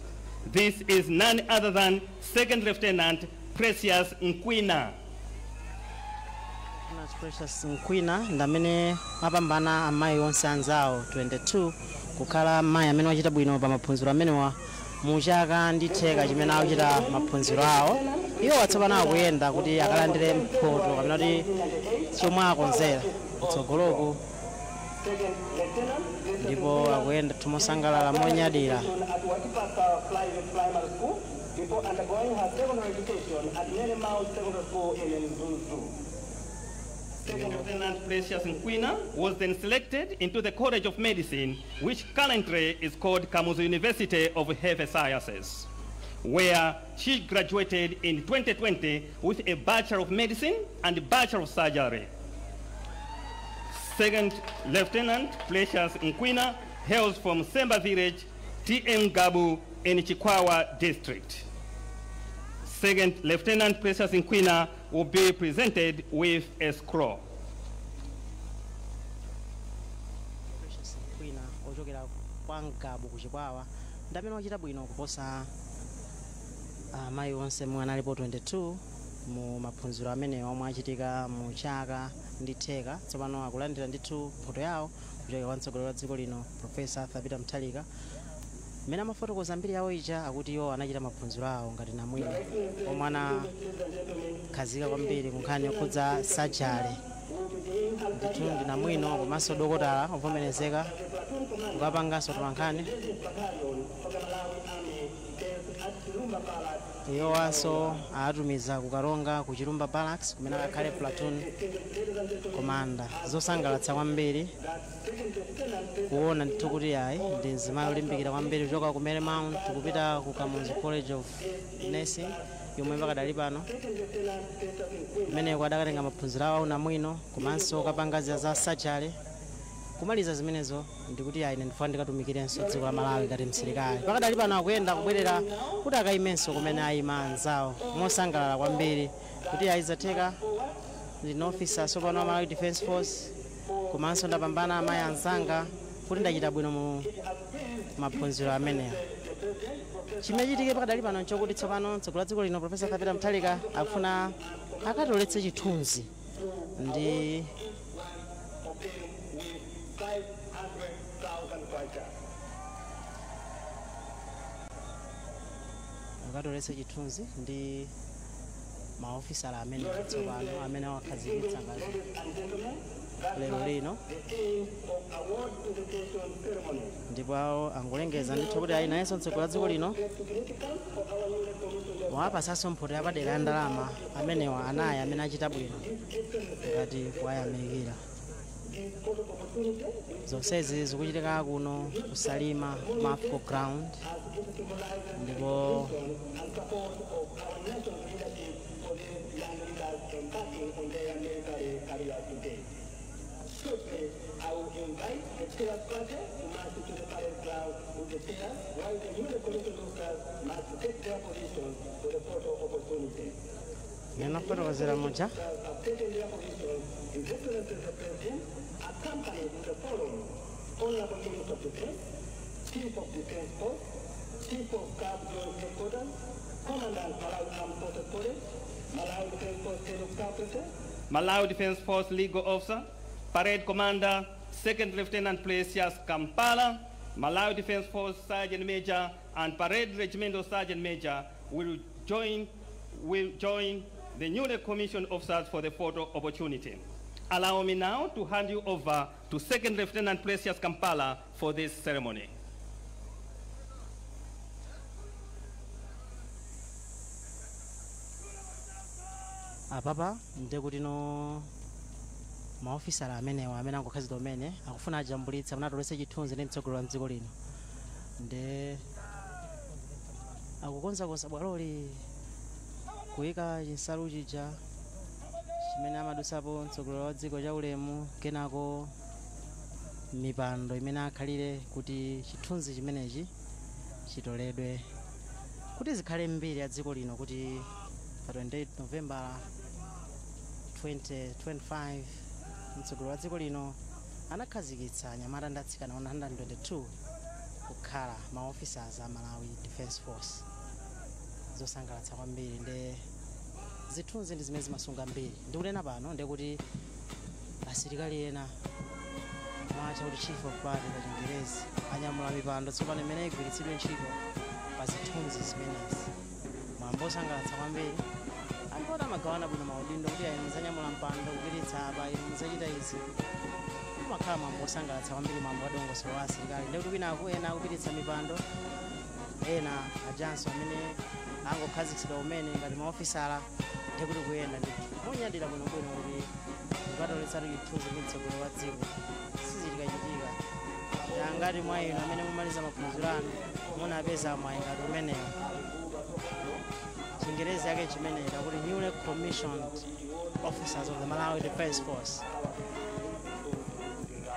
This is none other than Second Lieutenant Precious Nkwina. Precious Nkwina ndi amene apambana amayi onse anzawo 22 kukhala amayi amene wachita bwino pa maphunziro amenewa mu chaka ndi theka chimene akuchita maphunziro awo. Iwo tsopano akuyenda kuti akalandire mphoto kapena kuti chomwe akonzera kutsogoloku, ndipo akuyenda mosangalala monyadira. Before undergoing her secondary education at Mount Secondary School in Mzuzu. Second Lieutenant Precious Nkwina was then selected into the College of Medicine, which currently is called Kamuzu University of Health Sciences, where she graduated in 2020 with a Bachelor of Medicine and Bachelor of Surgery. Second Lieutenant Precious Nkwina hails from Semba Village, TM Gabu in Chikwawa District. Second Lieutenant Precious Nkwina will be presented with a scroll. Precious Nkwina ochokera kwa Ngabu ku Chikwawa ndi amene wachita bwino kuposa amayi onse omwe analipo 22 mu maphunziro amenewa omwe achitika mu chaka ndi theka. Tsopano akulandira ndithu mphoto yawo kuchokera kwa mtsogoleri wa dziko lino Professor Arthur Peter Mutharika. Mmene amafotokoza mbiri yawo ija akuti iwo anachita maphunziro awo ngati namwino omwe anakhazika kwambiri ku nkhani yokhudza sajale. Ndithu ndi namwino komanso dokotala ovomerezeka kukapanganso tolankhani. Iwowanso atumiza kukaronga ku Chilumba Barracks kumene akakhale platoon commander. Zosangalatsa kwambiri kuona ndithu kuti ayi ndi mzimayi olimbikira kwambiri kuchoka ku Marymount kupita ku Kamuzu College of Nursing yomwe pakadali pano kumeneko adakatenga maphunziro awo unamwino komanso kapanga za surgery. Kumaliza zimenezo ndikuti ayi ndifuna ndikatumikirenso dziko la Malawi ngati msilikali. Pakadali pano akuyenda kubwerera kuti akayimenso kumene ayima anzawo mosangalala kwambiri kuti ayi zatheka, ndine officer tsopano wa Malawi Defense Force komanso ndapambana amayi anzanga kuti ndachita bwino mu maphunziro amenewa. Chimene chitike pakadali pano nchokuti tsopano mtsogoleri wa dziko lino Professor Arthur Peter Mutharika akufuna akatoletse chithunzi ndi Mukatolese chithunzi ndi maofisala amene tsopano amene awakhazikitsa ngati lero lino, ndipo awo angulengeza ndithu kuti ayi, nayenso mtsogoleri wa dziko lino wapasanso mphoto yapadera ya ndalama amenewa anayi amene achita bwino ngati kuwayamikira. Zonsezi zikuchitika kuno kuSalima Mafco Ground, ndipo Shortly, I will invite the Chairs Party to march to the parade ground with the chairs, while the newly commissioned officers must take their positions for the photo opportunity. Ninafotokozera muja. Have taken their positions, His Excellency the President, accompanied with the following: Honorable Minister of Defense, Chief of Defense Force, Chief of Staff Joint Headquarters, Commandant Malawi Armed Forces College, Malawi Defense Force Head of Staff, Malawi Defense Force Legal Officer, Parade Commander, Second Lieutenant Precious Kampala, Malawi Defense Force Sergeant Major, and Parade Regimental Sergeant Major will join the newly commissioned officers for the photo opportunity. Allow me now to hand you over to Second Lieutenant Precious Kampala for this ceremony. Apapa ndekuti no maofisala amenewa amene angokhazidwa umene akufuna ajambulitsa munatolese chithunzi ndi mtsogoleri wa mdziko lino, nde akukonzakonza bwaloli, kuyika chinsalu chija chimene amadusapo mtsogoleri wa dziko cha ulemu, kenako mipando imene akhalire kuti chithunzi chimenechi chitoledwe kuti zikhale mbiri ya dziko lino kuti pa 28 November 2025 mtsogoleri wa dziko lino anakhazikitsa anyamata ndi atsikana 122 kukhala ma officers a Malawi Defense Force. Zosangalatsa kwambiri, nde zithunzi ndi zimene zimasunga mbiri. Ndikunena pano ndekuti asilikali ena mwacha kuti chief of party pa Chingerezi anyamula mipando tsopano imene igwiritsidwe ntchito pa zithunzi zimenezi. Mwambo osangalatsa kwambiri. Anthu oti amagawana bwino maudindo kuti ayi, muzanyamula mpando kupititsa apa, inu muzachita izi. Umakhala mwambo osangalatsa kwambiri, mwambo wadongosolo wa asilikali. Ndekuti kwinaku ena akupititsa mipando, ena ajanso amene angokhazikitsidwa umene ngati maofisala, ndekuti kuyenda ndithu monyadira bwinobwino kuti mukatoletsatu chithunzi ndi mtsogoleri wa dziko. Sizichikachitika angati mwa inu amene mumaliza maphunziro anu munapeza mwayi ngati umenewo. Chingerezi yake chimenechi akuti newly commissioned officers of the Malawi Defense Force.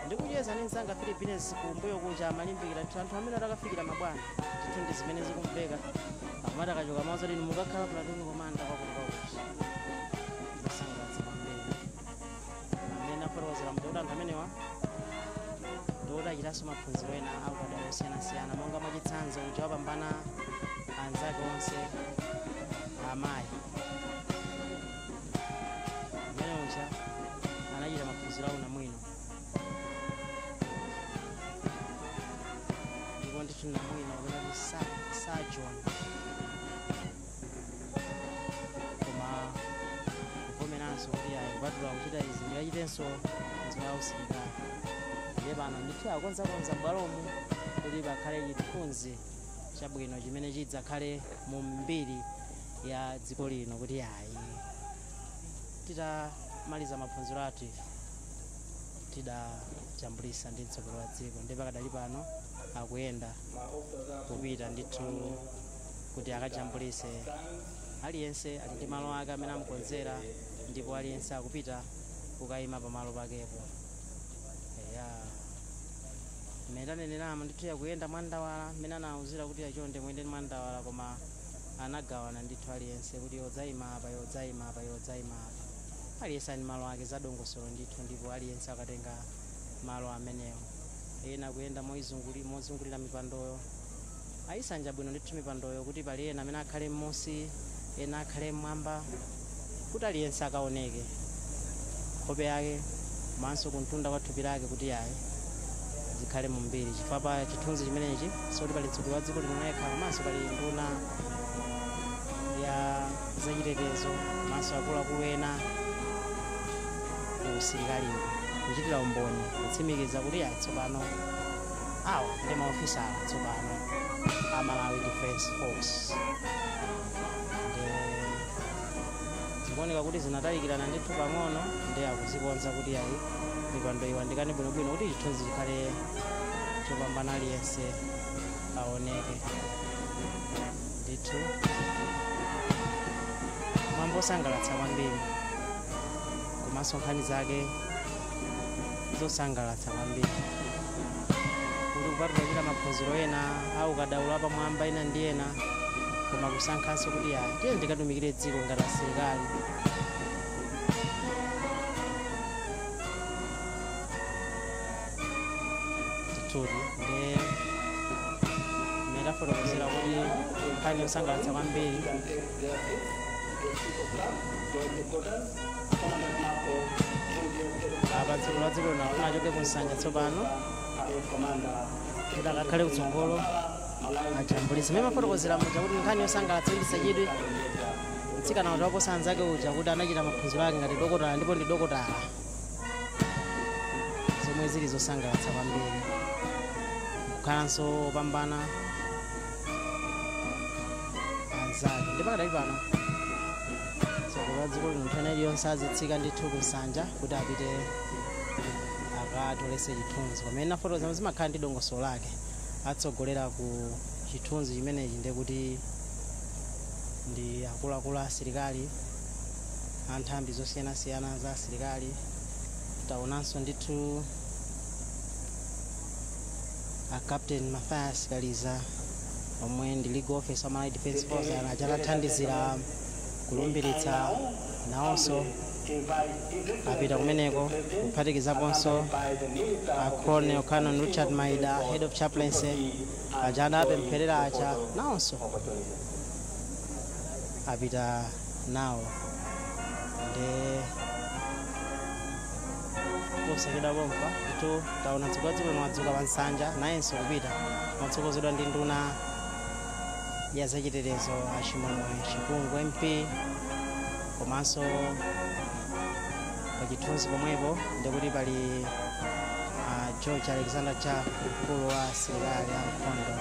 Ndikucheza ndi mzanga Philippines kumbuyo kuja, amalimbikira ndithu anthu amene atakafikira mabwana ndithu, ndi zimene zikumveka akumati akachoka mawu inu mukakhala platoon commander kwakuti kwakuti. Zosangalatsa kwambiri. Amene afotokozera mti kuti anthu amenewa ndikuti achitanso maphunziro ena aukadaulo osiyanasiyana, monga mwachitsanzo uja wapambana anzake onse amayi amene uja anachita maphunziro awo namwino, ndipo ndithu namwino kapena kuti surgeon, koma kuvomeranso kuti ayi, kupatula kuchita izi ndikachitenso phunziro la usilikali. Ndiye pano ndithu akonzakonza m'bwalomu kuti pakhale chithunzi chabwino chimene chidzakhale mu mbiri ya dziko lino kuti ayi, titamaliza maphunziro athu ife tidajambulisa ndi mtsogoleri wa dziko. Ndi pakadali pano akuyenda kupita ndithu kuti akajambulise. Aliyense ali ndi malo ake amene amukonzera, ndipo aliyense akupita kukayima pamalo pakepo. Eya, mmene taneneramo ndithu, yakuyenda mwandawala mmene anawuzira kuti achonde muyende mwandawala, koma anagawana ndithu aliyense kuti yodzayima apa, yodzayima apa, yodzayima apa. Aliyense ali malo ake, zadongosolo ndithu, ndipo aliyense akatenga malo amenewo. Ena kuyenda mozungulira mipandoyo, ayisanja bwino ndithu mipandoyo kuti pali ena amene akhale m'munsi, ena akhale mmwamba, kuti aliyense akaoneke nkhope yake komanso kumtunda kwa thupi lake kuti ayi, zikhale mumbiri, chifukwa pa chithunzi chimenechi soti pali mtsogoleri wa dziko lino yekha, komanso pali nduna. ya zachitetezo komanso akuluakulu ena ku usilikaliwo, kuchitira umboni kutsimikiza kuti ayi, tsopano awa ndi maofisala tsopano a Malawi Defense Force. Ndi zikuoneka kuti zinatalikirana ndithu pang'ono, ndi akuzikonza kuti ayi, mipando iwandikane bwinobwino kuti chithunzi chikhale chopambana, aliyense aoneke ndithu. Mwambo osangalatsa kwambiri komanso nkhani zake zosangalatsa kwambiri, kuti kupatula kuchita maphunziro ena au kadaulo apamwamba ena ndi ena, koma kusankhanso kuti ya, tiye ndikatumikire dziko ngati asilikali. Ndithudi, ndi mmene tafotokozera kuti nkhani yosangalatsa kwambiri. Apa dziko la dziko lino afuna achoke ku nsanja tsopano kuti akakhale kutsogolo ajambulitse. Mmene mafotokozera muja kuti nkhani yosangalatsa, yochititsa chidwi, mtsikana uja waposa anzake uja kuti anachita maphunziro ake ngati dokotala ndipo ndi dokotala, zomwe zili zosangalatsa kwambiri, kukhalanso opambana anzake. Ndi pakadali pano tsogolo la dziko lino nthawi iliyonse azitsika ndithu ku nsanja kuti apite akatolese chithunzi. Pamene nafotokoza, zimakhala ndi dongosolo lake. Atsogolera ku chithunzi chimenechi ndekuti ndi akuluakulu a asilikali a nthambi zosiyanasiyana za asilikali. Taonanso ndithu a Captain Mathias Kaliza omwe ndi legal officer wa Malawi Defense Force, achatathandizira kulumbiritsa, nawonso apita kumeneko, kuphatikizaponso a Colonel Canon Richard Maida, head of chaplaincy, aja adapempherera aja, nawonso apita nawo. Ndi posachedwa pompa ndithu taona mtsogoleri wa dziko lino wadzuka pa nsanja, nayenso kupita motsogozedwa ndi nduna ya zachitetezo a Chimwemwe Chipungu MP. Komanso pachithunzi pomwepo ndikuti pali George Alexander Jaff, mkulu wa asilikali ankhondo,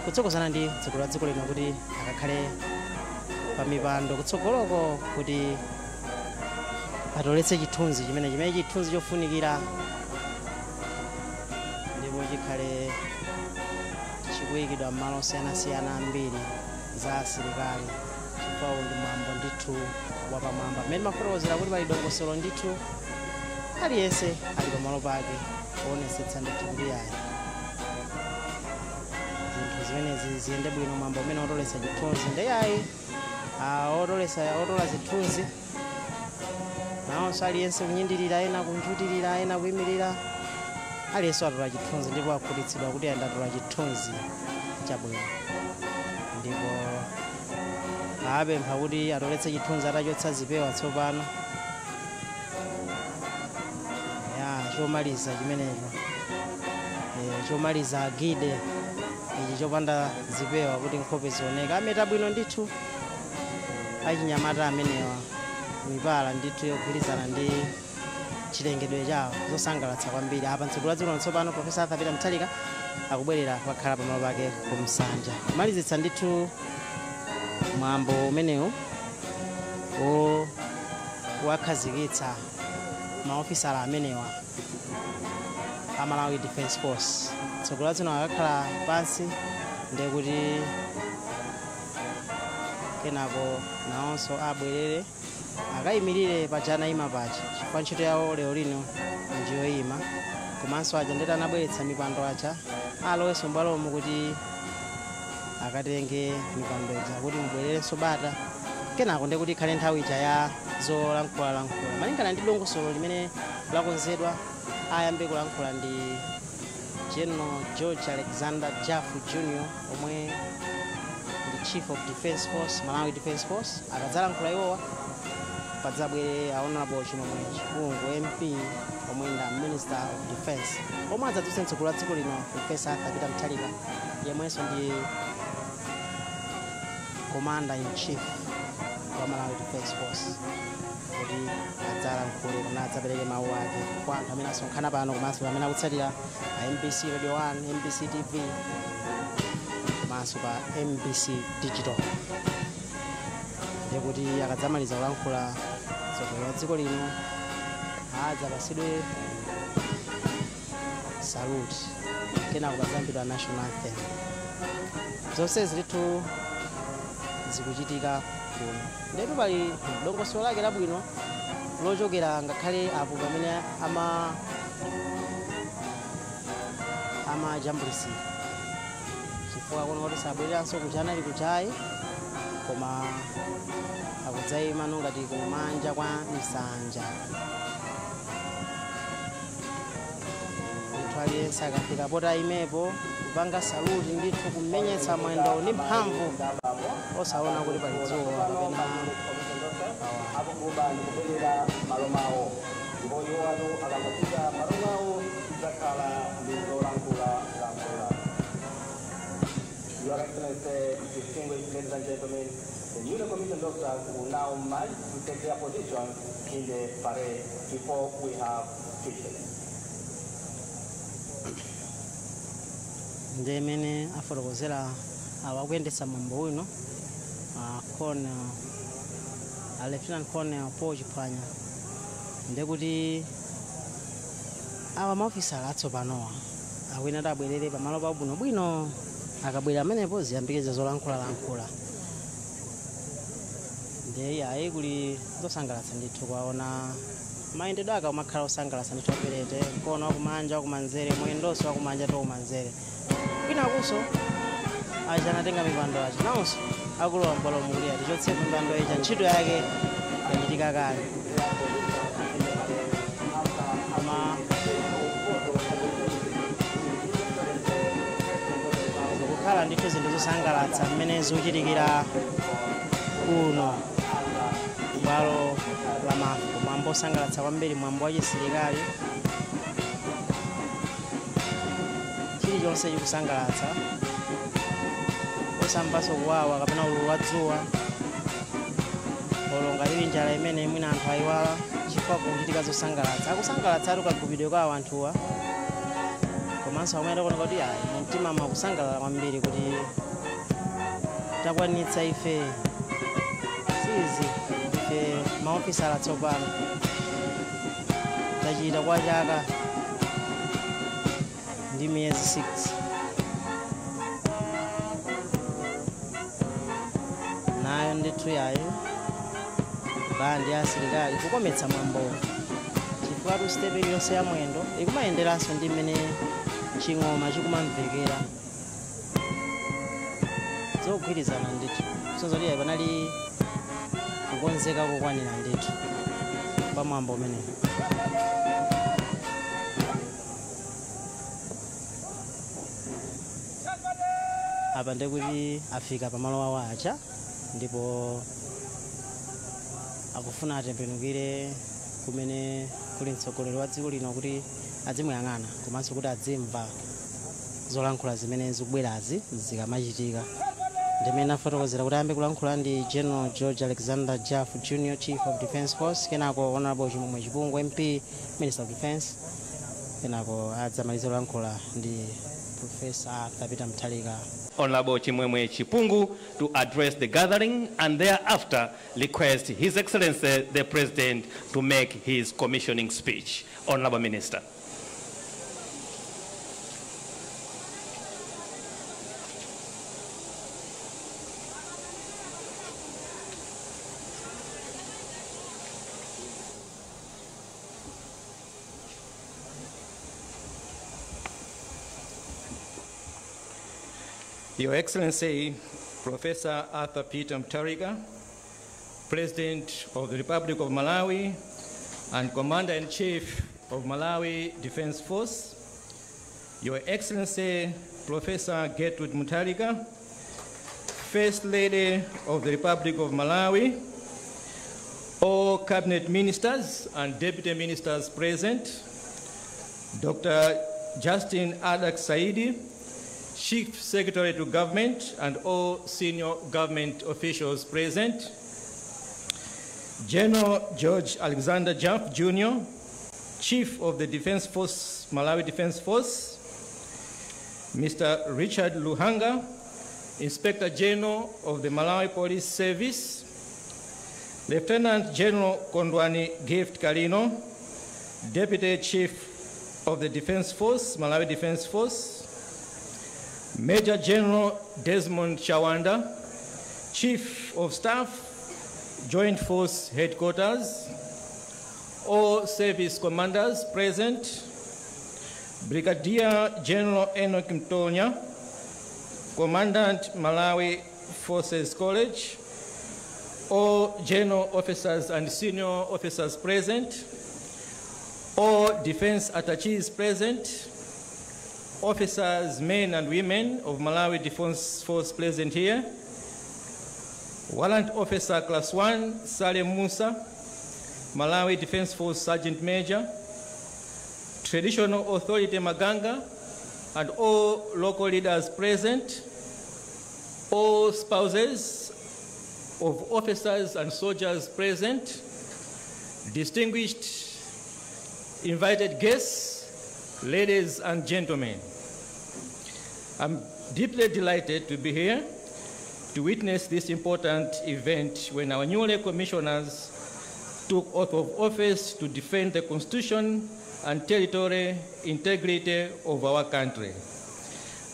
kutsogozana ndi mtsogoleri wa dziko lino kuti akakhale pa mipando kutsogoloko kuti atoletse chithunzi chimene chithunzi chofunikira ndipo chikhale chikuyikidwa m'malo osiyanasiyana ambiri za asilikali, chifukwa ndi mwambo ndithu wapamwamba. Mmene mafotokozera kuti pali dongosolo ndithu, aliyense ali pamalo pake kuonetsetsa ndithu kuti ayi, zinthu zimenezi ziyende bwino. Mwambo umene otolesa chithunzi ndi ayi, otolesa otola zithunzi nawonso aliyense kunyindirira, ena kunjutirira, ena kuyimirira, aliyense atola chithunzi ndipo akhutitsidwa kuti andatola chithunzi chabwino, ndipo apempha kuti atoletse chithunzi atachotsa zipewa tsopano. Ya, chomaliza chimenecho, chomaliza agide ichi chopanda zipewa kuti nkhope zioneka. Ameta bwino ndithu achinyamata amenewa, mipala ndithu yogwirizana ndi chilengedwe chawo, zosangalatsa kwambiri. Apa mtsogoleri wa dziko lino tsopano, Profesa Arthur Peter Mutharika, akubwerera kukakhala pamalo pake ku msanja, kumalizitsa ndithu mwambo umenewu wakhazikitsa maofisala amenewa a Malawi Defense Force. Mtsogoleri wa dziko akakhala pansi, ndekuti kenako nawonso abwerere akayimirire paja anayima paja, chifukwa ntchito yawo lero lino ndiyoyima. Komanso aja ndeti anabweretsa mipando aja alowenso m'bwalomo kuti akatenge mipando ija kuti mubwererenso bata. Kenako ndekuti ikhale nthawi ija ya zolankhulalankhula malingana ndi dongosolo limene lakonzedwa. Ayambe kulankhula ndi General George Alexander Jaffu Jr omwe ndi Chief of Defense Force, Malawi Defense Force. Akadzalankhula iwowa, padzabwere a Honorable Chimwemwe Chipungu MP omwe ndi Minister of Defense, omwe adzadzutse mtsogoleri wa dziko lino, Professor Arthur Peter Mutharika, yemwenso ndi Commander in Chief. wa Malawi Defence Force kuti adzalankhule kapena adzapereke mawu ake kwa anthu amene asonkhana pano komanso amene akutsatira pa MBC Radio 1, MBC TV komanso pa MBC Digital. Ndiye kuti akadzamaliza kulankhula mtsogoleri wa dziko lino adzapasidwe salute, kenako padzaimbidwa national anthem. Zonse zilitu zikuchitika kuno. Ndetu pali dongosolo lake labwino lochokera ngakhale apo pamene amajambulisira, chifukwa kuno kuti sabwereranso kuchanali kuchayi, koma akudzayima ngati kumanja kwa nsanja. Munthu aliyense akafika poti ayimepo kupanga saluti ndithu kumenyetsa mwendo ndi mphamvu, osaona kuti pali dzuwa kapena akuguba ndikubwerera malo mawo, ndipo iwo atu akangofika malo mawo tidzakhala ndi zolankhula lankhula. Your Excellency, distinguished ladies and gentlemen, the newly commissioned officers will now march to take their position in the parade before we have speeches. Ndi imene afotokozera awo akuyendetsa mwambo uno, Colonel, Lieutenant Colonel Paul Chiphwanya, ndekuti awa maofisala atsopanowa akwina abwerere pamalo pabwinobwino. Akabwera amenepo ziyambikiza zolankhulalankhula. Ndiye ayi kuli zosangalatsa ndithu kwaona mayendedwe ake umakhala osangalatsa ndithu, aperete mkono wakumanja wakumanzere, mwendonso wakumanja to kumanzere, kwinakunso aja anatenga mipando aja nawonso akulowa m'bwalo mukuti atichotse mipando ija, ntchito yake yachitika kale. Koma zikukhala ndithu zinthu zosangalatsa mmene zikuchitikira kuno bwalo la Mafco, mwambo osangalatsa kwambiri, mwambo wa chisilikali, chilichonse chikusangalatsa, osamvanso kuwawa kapena ululu wa dzuwa olonga lili njala imene mwina anthu ayiwala, chifukwa kuchitika zosangalatsa. Akusangalatsa atu kagubidwe kawo anthuwa, komanso amene akuoneka kuti ayi mumtima mwakusangalala kwambiri kuti takwanitsa ife sizi ife maofisala tsopano tachita kwa chaka ndi miyezi 6. Nayo ndithu yayo bandi ya asilikali kukometsa mwambo, chifukwa tu sitepe iliyonse ya mwendo ikumayenderanso ndi mmene ching'oma chikumamvekera, zogwirizana ndithu. Sonzoti panali kukonzeka kokwanira ndithu pa mwambo umenewu. Apa ndikuti afika pamalo awo aja ndipo akufuna atembenukire kumene kuli mtsogoleri wa dziko lino kuti adzimuyang'ana komanso kuti adzimva zolankhula zimene zikubwerazi zikamachitika. Ndimene afotokozera kuti ayambe kulankhula ndi General George Alexander Jaff Jr., Chief of Defence Force, kenako Honorable Chimwemwe Chipungu MP, Minister of Defence, kenako adzamaliza kulankhula ndi Professor Arthur Peter Mutharika. Honorable Chimwemwe Chipungu to address the gathering and thereafter request His Excellency the President to make his commissioning speech. Honorable Minister. Your Excellency, Professor Arthur Peter Mutharika, President of the Republic of Malawi and Commander-in-Chief of Malawi Defense Force, Your Excellency, Professor Gertrude Mutharika, First Lady of the Republic of Malawi, all Cabinet Ministers and Deputy Ministers present, Dr. Justin Adack Saidi, Chief Secretary to Government and all senior government officials present, General George Alexander Jump Jr., Chief of the Defense Force, Malawi Defense Force, Mr. Richard Luhanga, Inspector General of the Malawi Police Service, Lieutenant General Kondwani Gift Kalino, Deputy Chief of the Defense Force, Malawi Defense Force, Major General Desmond Chawanda, Chief of Staff, Joint Force Headquarters, all service commanders present, Brigadier General Enoch Mtonya, Commandant Malawi Forces College, all general officers and senior officers present, all defense attaches present, officers, men and women of Malawi Defense Force present here, Warrant Officer Class 1, Salem Musa, Malawi Defense Force Sergeant Major, Traditional Authority Maganga, and all local leaders present, all spouses of officers and soldiers present, distinguished invited guests, ladies and gentlemen. I'm deeply delighted to be here to witness this important event when our newly commissioners took oath of office to defend the Constitution and territory integrity of our country.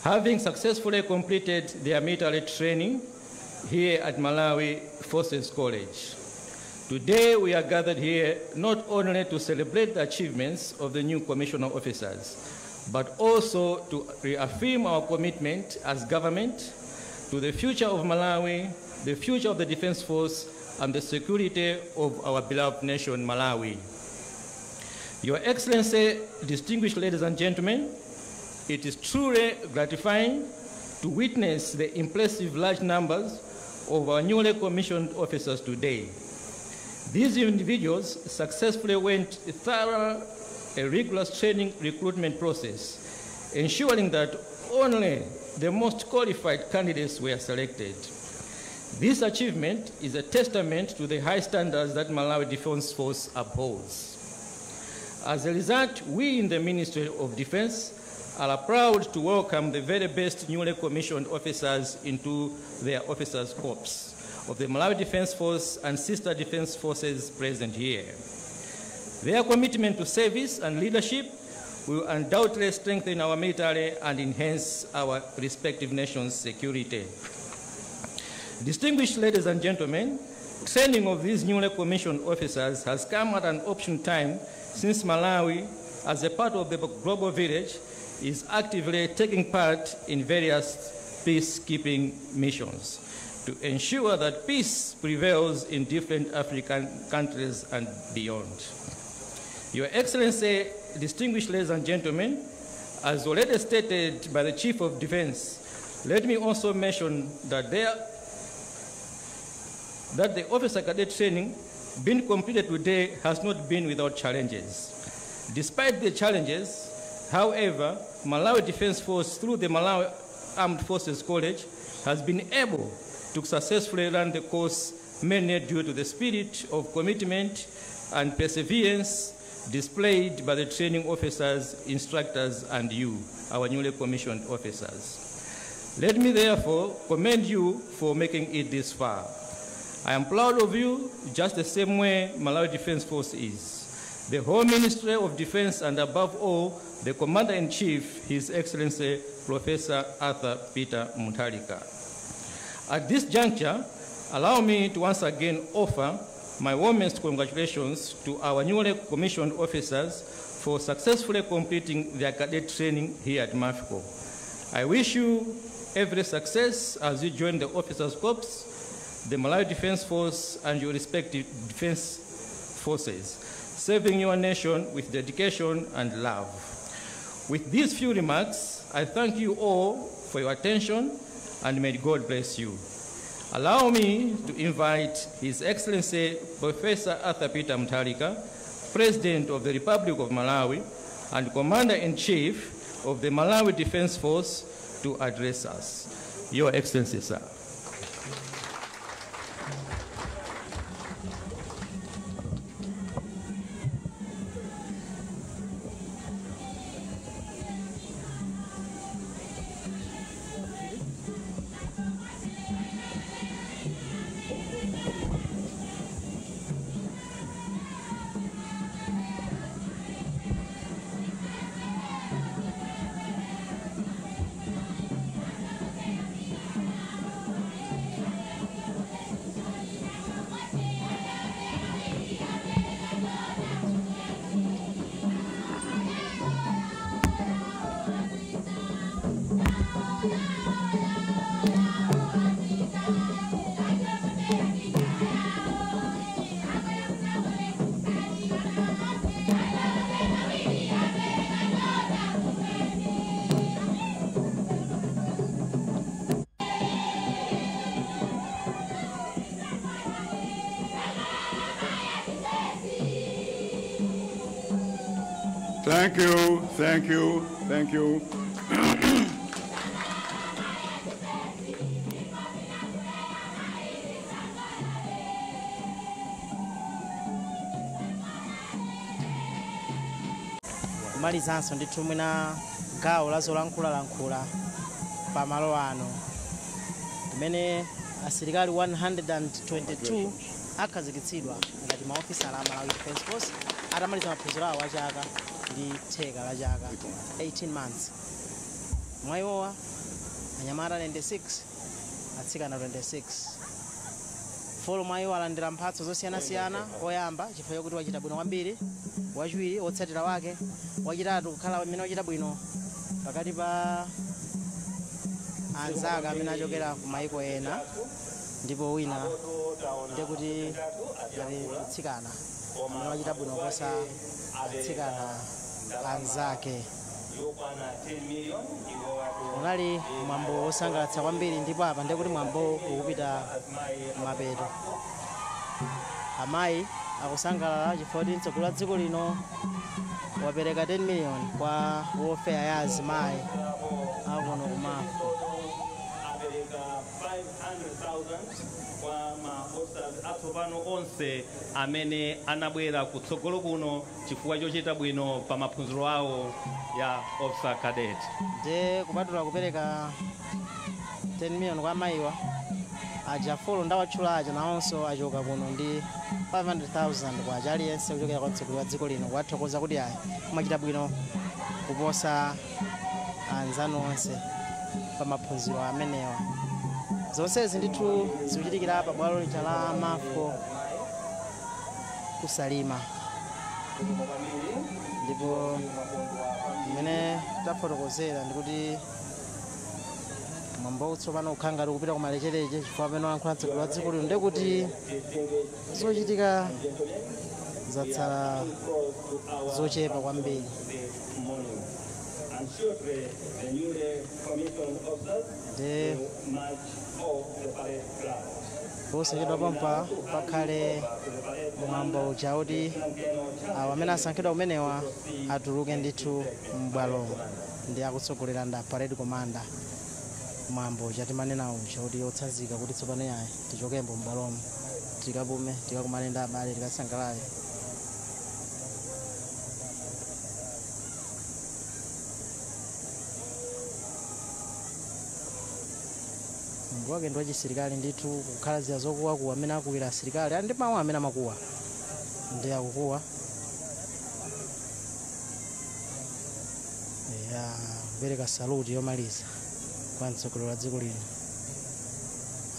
Having successfully completed their military training here at Malawi Forces College. Today we are gathered here not only to celebrate the achievements of the new commissioner officers, but also to reaffirm our commitment as government to the future of Malawi, the future of the Defense Force, and the security of our beloved nation, Malawi. Your Excellency, distinguished ladies and gentlemen, it is truly gratifying to witness the impressive large numbers of our newly commissioned officers today. These individuals successfully went thorough a rigorous training recruitment process, ensuring that only the most qualified candidates were selected. This achievement is a testament to the high standards that Malawi Defense Force upholds. As a result, we in the Ministry of Defense are proud to welcome the very best newly commissioned officers into their officers' corps of the Malawi Defense Force and sister defense forces present here. Their commitment to service and leadership will undoubtedly strengthen our military and enhance our respective nations' security. Distinguished ladies and gentlemen, training of these newly commissioned officers has come at an opportune time since Malawi, as a part of the global village, is actively taking part in various peacekeeping missions to ensure that peace prevails in different African countries and beyond. Your Excellency, distinguished ladies and gentlemen, as already stated by the Chief of Defense, let me also mention that the officer cadet training being completed today has not been without challenges. Despite the challenges, however, Malawi Defense Force, through the Malawi Armed Forces College, has been able to successfully run the course, mainly due to the spirit of commitment and perseverance displayed by the training officers, instructors, and you, our newly commissioned officers. Let me therefore commend you for making it this far. I am proud of you, just the same way Malawi Defense Force is. The whole Ministry of Defense and above all, the Commander-in-Chief, His Excellency Professor Arthur Peter Mutharika. At this juncture, allow me to once again offer my warmest congratulations to our newly commissioned officers for successfully completing their cadet training here at MAFCO. I wish you every success as you join the Officers Corps, the Malawi Defense Force, and your respective defense forces, serving your nation with dedication and love. With these few remarks, I thank you all for your attention, and may God bless you. Allow me to invite His Excellency Professor Arthur Peter Mutharika, President of the Republic of Malawi and Commander-in-Chief of the Malawi Defense Force, to address us. Your Excellency, sir. Thank you, thank you, thank you. Kumalizanso ndithu mwina gawo la zolankhulalankhula pamalo ano kumene asilikali 122 akhazikitsidwa ngati maofisala a Malawi Defence Force atamaliza maphunziro awo achaka ndi theka la chaka, 18 months. Mwayiwowa anyamata 96, atsikana 26. Four mwayiwo alandira mphatso zosiyanasiyana: oyamba chifukwa chokuti wachita bwino kwambiri, wachiwiri wotsatira wake, wachitatu kukhala amene wachita bwino pakati pa anzake amene achokera ku maiko ena, ndipo wina ndekuti ngati mtsikana amene wachita bwino kuposa atsikana anzake. Unali mwambo wosangalatsa kwambiri, ndipo apa ndekuti mwambo ukupita mapeto. Amayi akusangalala chifukwa kuti mtsogoleri wa dziko lino wapereka 10 million kwa welfare ya azimayi akuno ku Mafco. Apereka 500,000 kwa ma officers atsopano onse amene anabwera kutsogolo kuno chifukwa chochita bwino pa maphunziro awo ya officer cadet. Nde kupatula kupereka 10 million kwa amayiwa aja, four ndawatchula aja nawonso achoka kuno ndi 500,000 kwa aja aliyense kuchokera kwa mtsogoleri wa dziko lino, kuwathokoza kuti ayi, kumachita bwino kuposa anzanu onse pa maphunziro amenewa. Zonsezi ndithu zikuchitikira pa bwalo lija la Mafco kuSalima, ndipo mmene tafotokozera ndikuti mwambo tsopano ukhala ngati ukupita kumalechereche chifukwa pamene walankhula mtsogoleri wa dziko lino ndekuti zochitika zatsala zochepa kwambiri. And shortly, the newly commissioned officers Nde will march off the parade ground. Posachedwa pompa pakhale mwambo uja kuti awo amene asankhidwa kumenewa atuluke ndithu m'bwalomo ndi akutsogolera nda parade commander. Mwambo uja timanena uja kuti otsanzika kuti tsopano yayi, tichokembo m'bwalomo, tikapume, tikakumane ndi abale, tikasangalale. Mwambo wake ndi wachisilikali ndithu, kukhala ziya zokuwakuwa amene akuwira asilikali ali ndi mawu amene amakuwa, ndi akukuwa ya kupereka saluti yomaliza kwa mtsogoleri wa dziko lino.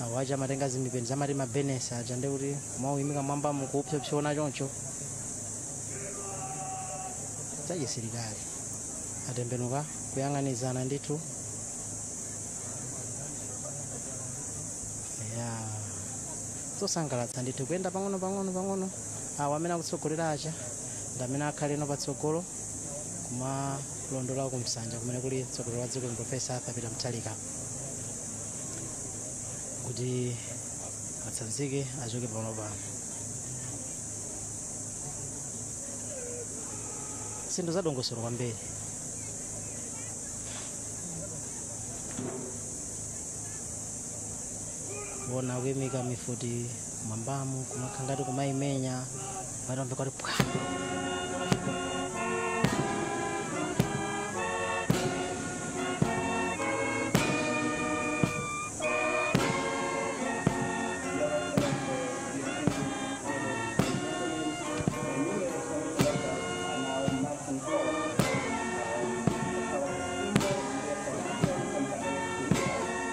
Awo aja amatenga zimipeni zamati mabenesi aja, ndi kuti kumawuyimika mwamba mukupsopsona choncho zachisilikali. Atembenuka kuyang'anizana ndithu ya zosangalatsa ndithu, kuyenda pang'ono pang'ono pang'ono. Awo amene akutsogolera aja ndi amene akhaleno patsogolo kumalondola kumsanja kumene kuli mtsogoleri wa dziko lino, Professor Arthur Peter Mutharika, kuti atsanzike achoke pano pano. Zinthu zadongosolo kwambiri. Kuona kuyimika mifuti mwambamu, kumakhala ngati kumayimenya matombe kuti pwa.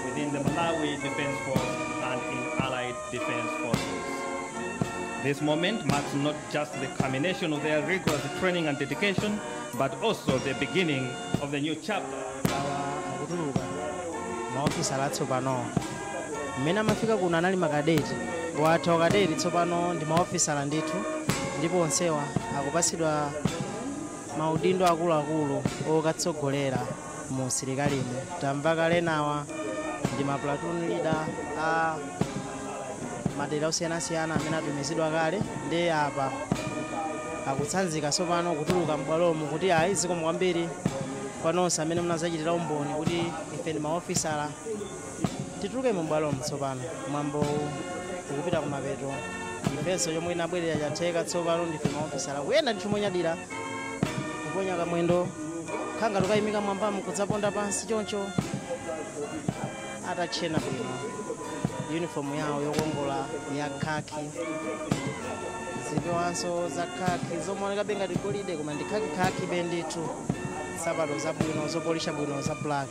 Within the Malawi Defense Force and in Allied Defense Forces. This moment marks not just the culmination of their rigorous training and dedication, but also the beginning of the new chapter. Awa akutuluka maofisala atsopanowa. Mmene amafika kuno anali makadeti, watha ukadeti, tsopano ndi maofisala ndithu, ndipo onsewa akupatsidwa maudindo akuluakulu okatsogolera mu usilikalimu. Tamva kale nawa ndi ma platoon leader a madera osiyanasiyana amene atumizidwa kale, ndi apa Akutsanzika tsopano kutuluka m'bwalomo kuti ayi, zikomo kwambiri kwa nonse amene munazachitira umboni kuti ife ndi maofisala. Tituluke mu bwalomo tsopano, mwambo ukupita kumapeto. Ifenso chomwe inabwerera chatheka, tsopano ndife maofisala. Kuyenda ndithu monyadira, kuponya kamwendo khanga tukayimika mwambamu kudzaponda pansi choncho, atachena bwino uniform yawo yokongola ya khaki, zipewanso za khaki zomaonekabe ngati golide koma ndi khaki be ndithu, nsapato zabwino zopolisha bwino za black.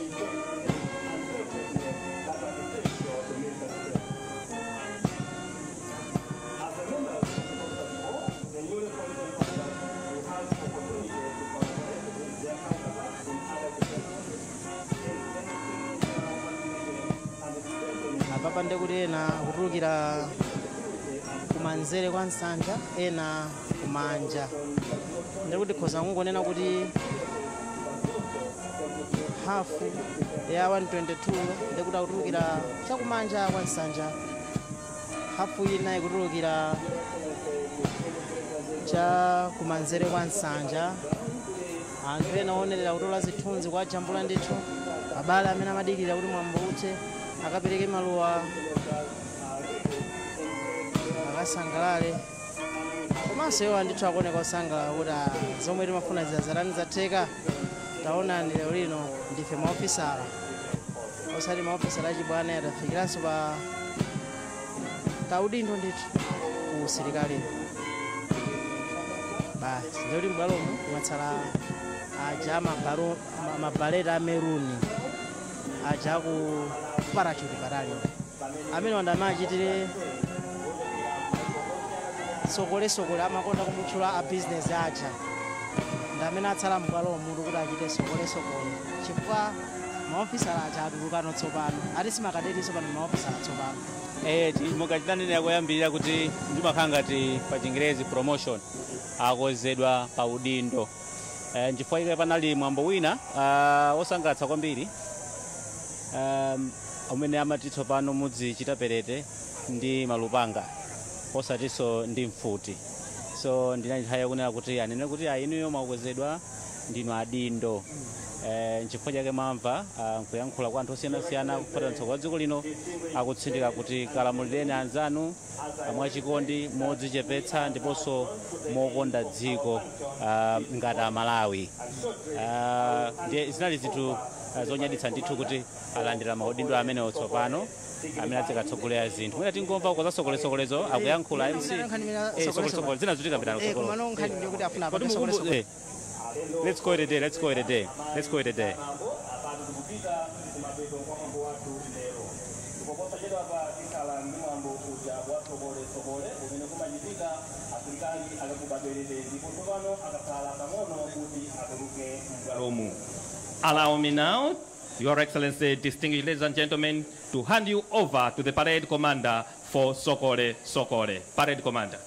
Apapa ndekuti ena kutulukira kumanzere kwa nsanja, ena kumanja. Ndikuti khoza kungonena kuti hafu ya 122 ndikuti akutulukira chakumanja kwa nsanja, hafu ina ikutulukira cha kumanzere kwa nsanja. Anthu ena onerera kutola zithunzi kwa jambula ndithu, abale amene amadikirira kuti mwambo uthe akapereke maluwa akasangalale. Komanso iwo andithu akuoneka osangalala kuti zomwe timafuna zazarani zatheka. Taonani lero lino ndife maofisala, osati maofisala achibwana, atafikiranso pa kaudindo ndithu ku usilikali. Basi ndikuti m'bwalomo mwatsala aja mabaleta ameruni aja ku parachute battalion amene wanda amachitire sokolesokole, amakonda kumutchula a business aja, ndi amene atsala m'bwalomo mutu kuti achite sokolesokole, chifukwa maofisala aja atulukano tsopano, ati simakadeti tsopano, maofisala tsopano. Mukachitanenera koyambirira kuti ndimakhala ngati pa Chingerezi promotion, akozedwa pa udindo. Nchifukwa chake panali mwambo wina osangalatsa kwambiri umene amati tsopano mudzichita parade ndi malupanga osatinso ndi mfuti. So ndinali nthawi yakunena kuti anene kuti inuyo mwakwezedwa, ndinu adindo. Nchifukwa chake mwamva nkuyankhula kwa anthu osiyanasiyana kufuata mtsogoleri wa dziko lino akutsindika kuti kalamulireni anzanu mwachikondi, modzichepetsa ndiponso mokonda dziko ngati Amalawi. Ndiye zinali zinthu zonyaditsa ndithu kuti alandira maudindo amenewo tsopano amene azikatsogolera zinthu. Mwina tingomva kwa sokolesokolezo akuyankhula MC. Sokolesokole zina zutika pitano. Komano nkhani ndiyo kuti afuna Kodi apange sokolesokole. Let's call it a day, let's call it a day, let's call it a day. Tikupita kumapeto kwa mwambo wathu lero, ndipo posachedwapa tikhala ndi mwambo uja wa sokolesokole umene kumachitika asilikali akaguba parade, ndipo tsopano akakhala pang'ono kuti atuluke m'bwalomu. Allow me now, Your Excellency, distinguished ladies and gentlemen, to hand you over to the parade commander for Sokole Sokole. Parade commander.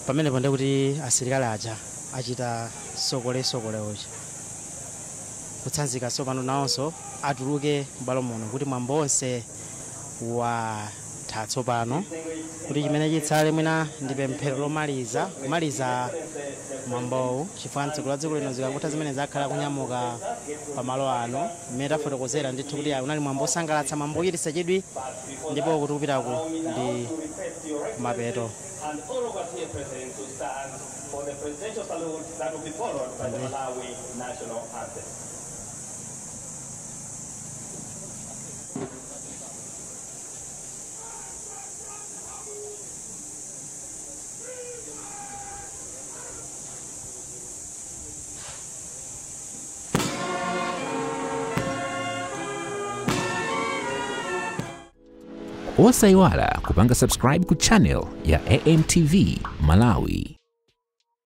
Pamenepo ndikuti asilikali aja achita sokolesokole uja, kutsanzika tsopano nawonso atuluke m'bwalo muno kuti mwambo onse watha. Zatha tsopano, kuti chimene chitsale mwina ndi pemphero lomaliza, kumaliza mwambowu, chifukwa mtsogoleri wa dziko lino zikangotha zimene zakhala kunyamuka pamalo ano. Mmene tafotokozera ndithu kuti unali mwambo osangalatsa, mwambo ochititsa chidwi, ndipo kuti kupitaku ndi kumapeto. And all of us here present to stand for the presidential salute that will be followed by the Malawi national anthem. Osayiwala kupanga subscribe ku channel ya AMTV Malawi.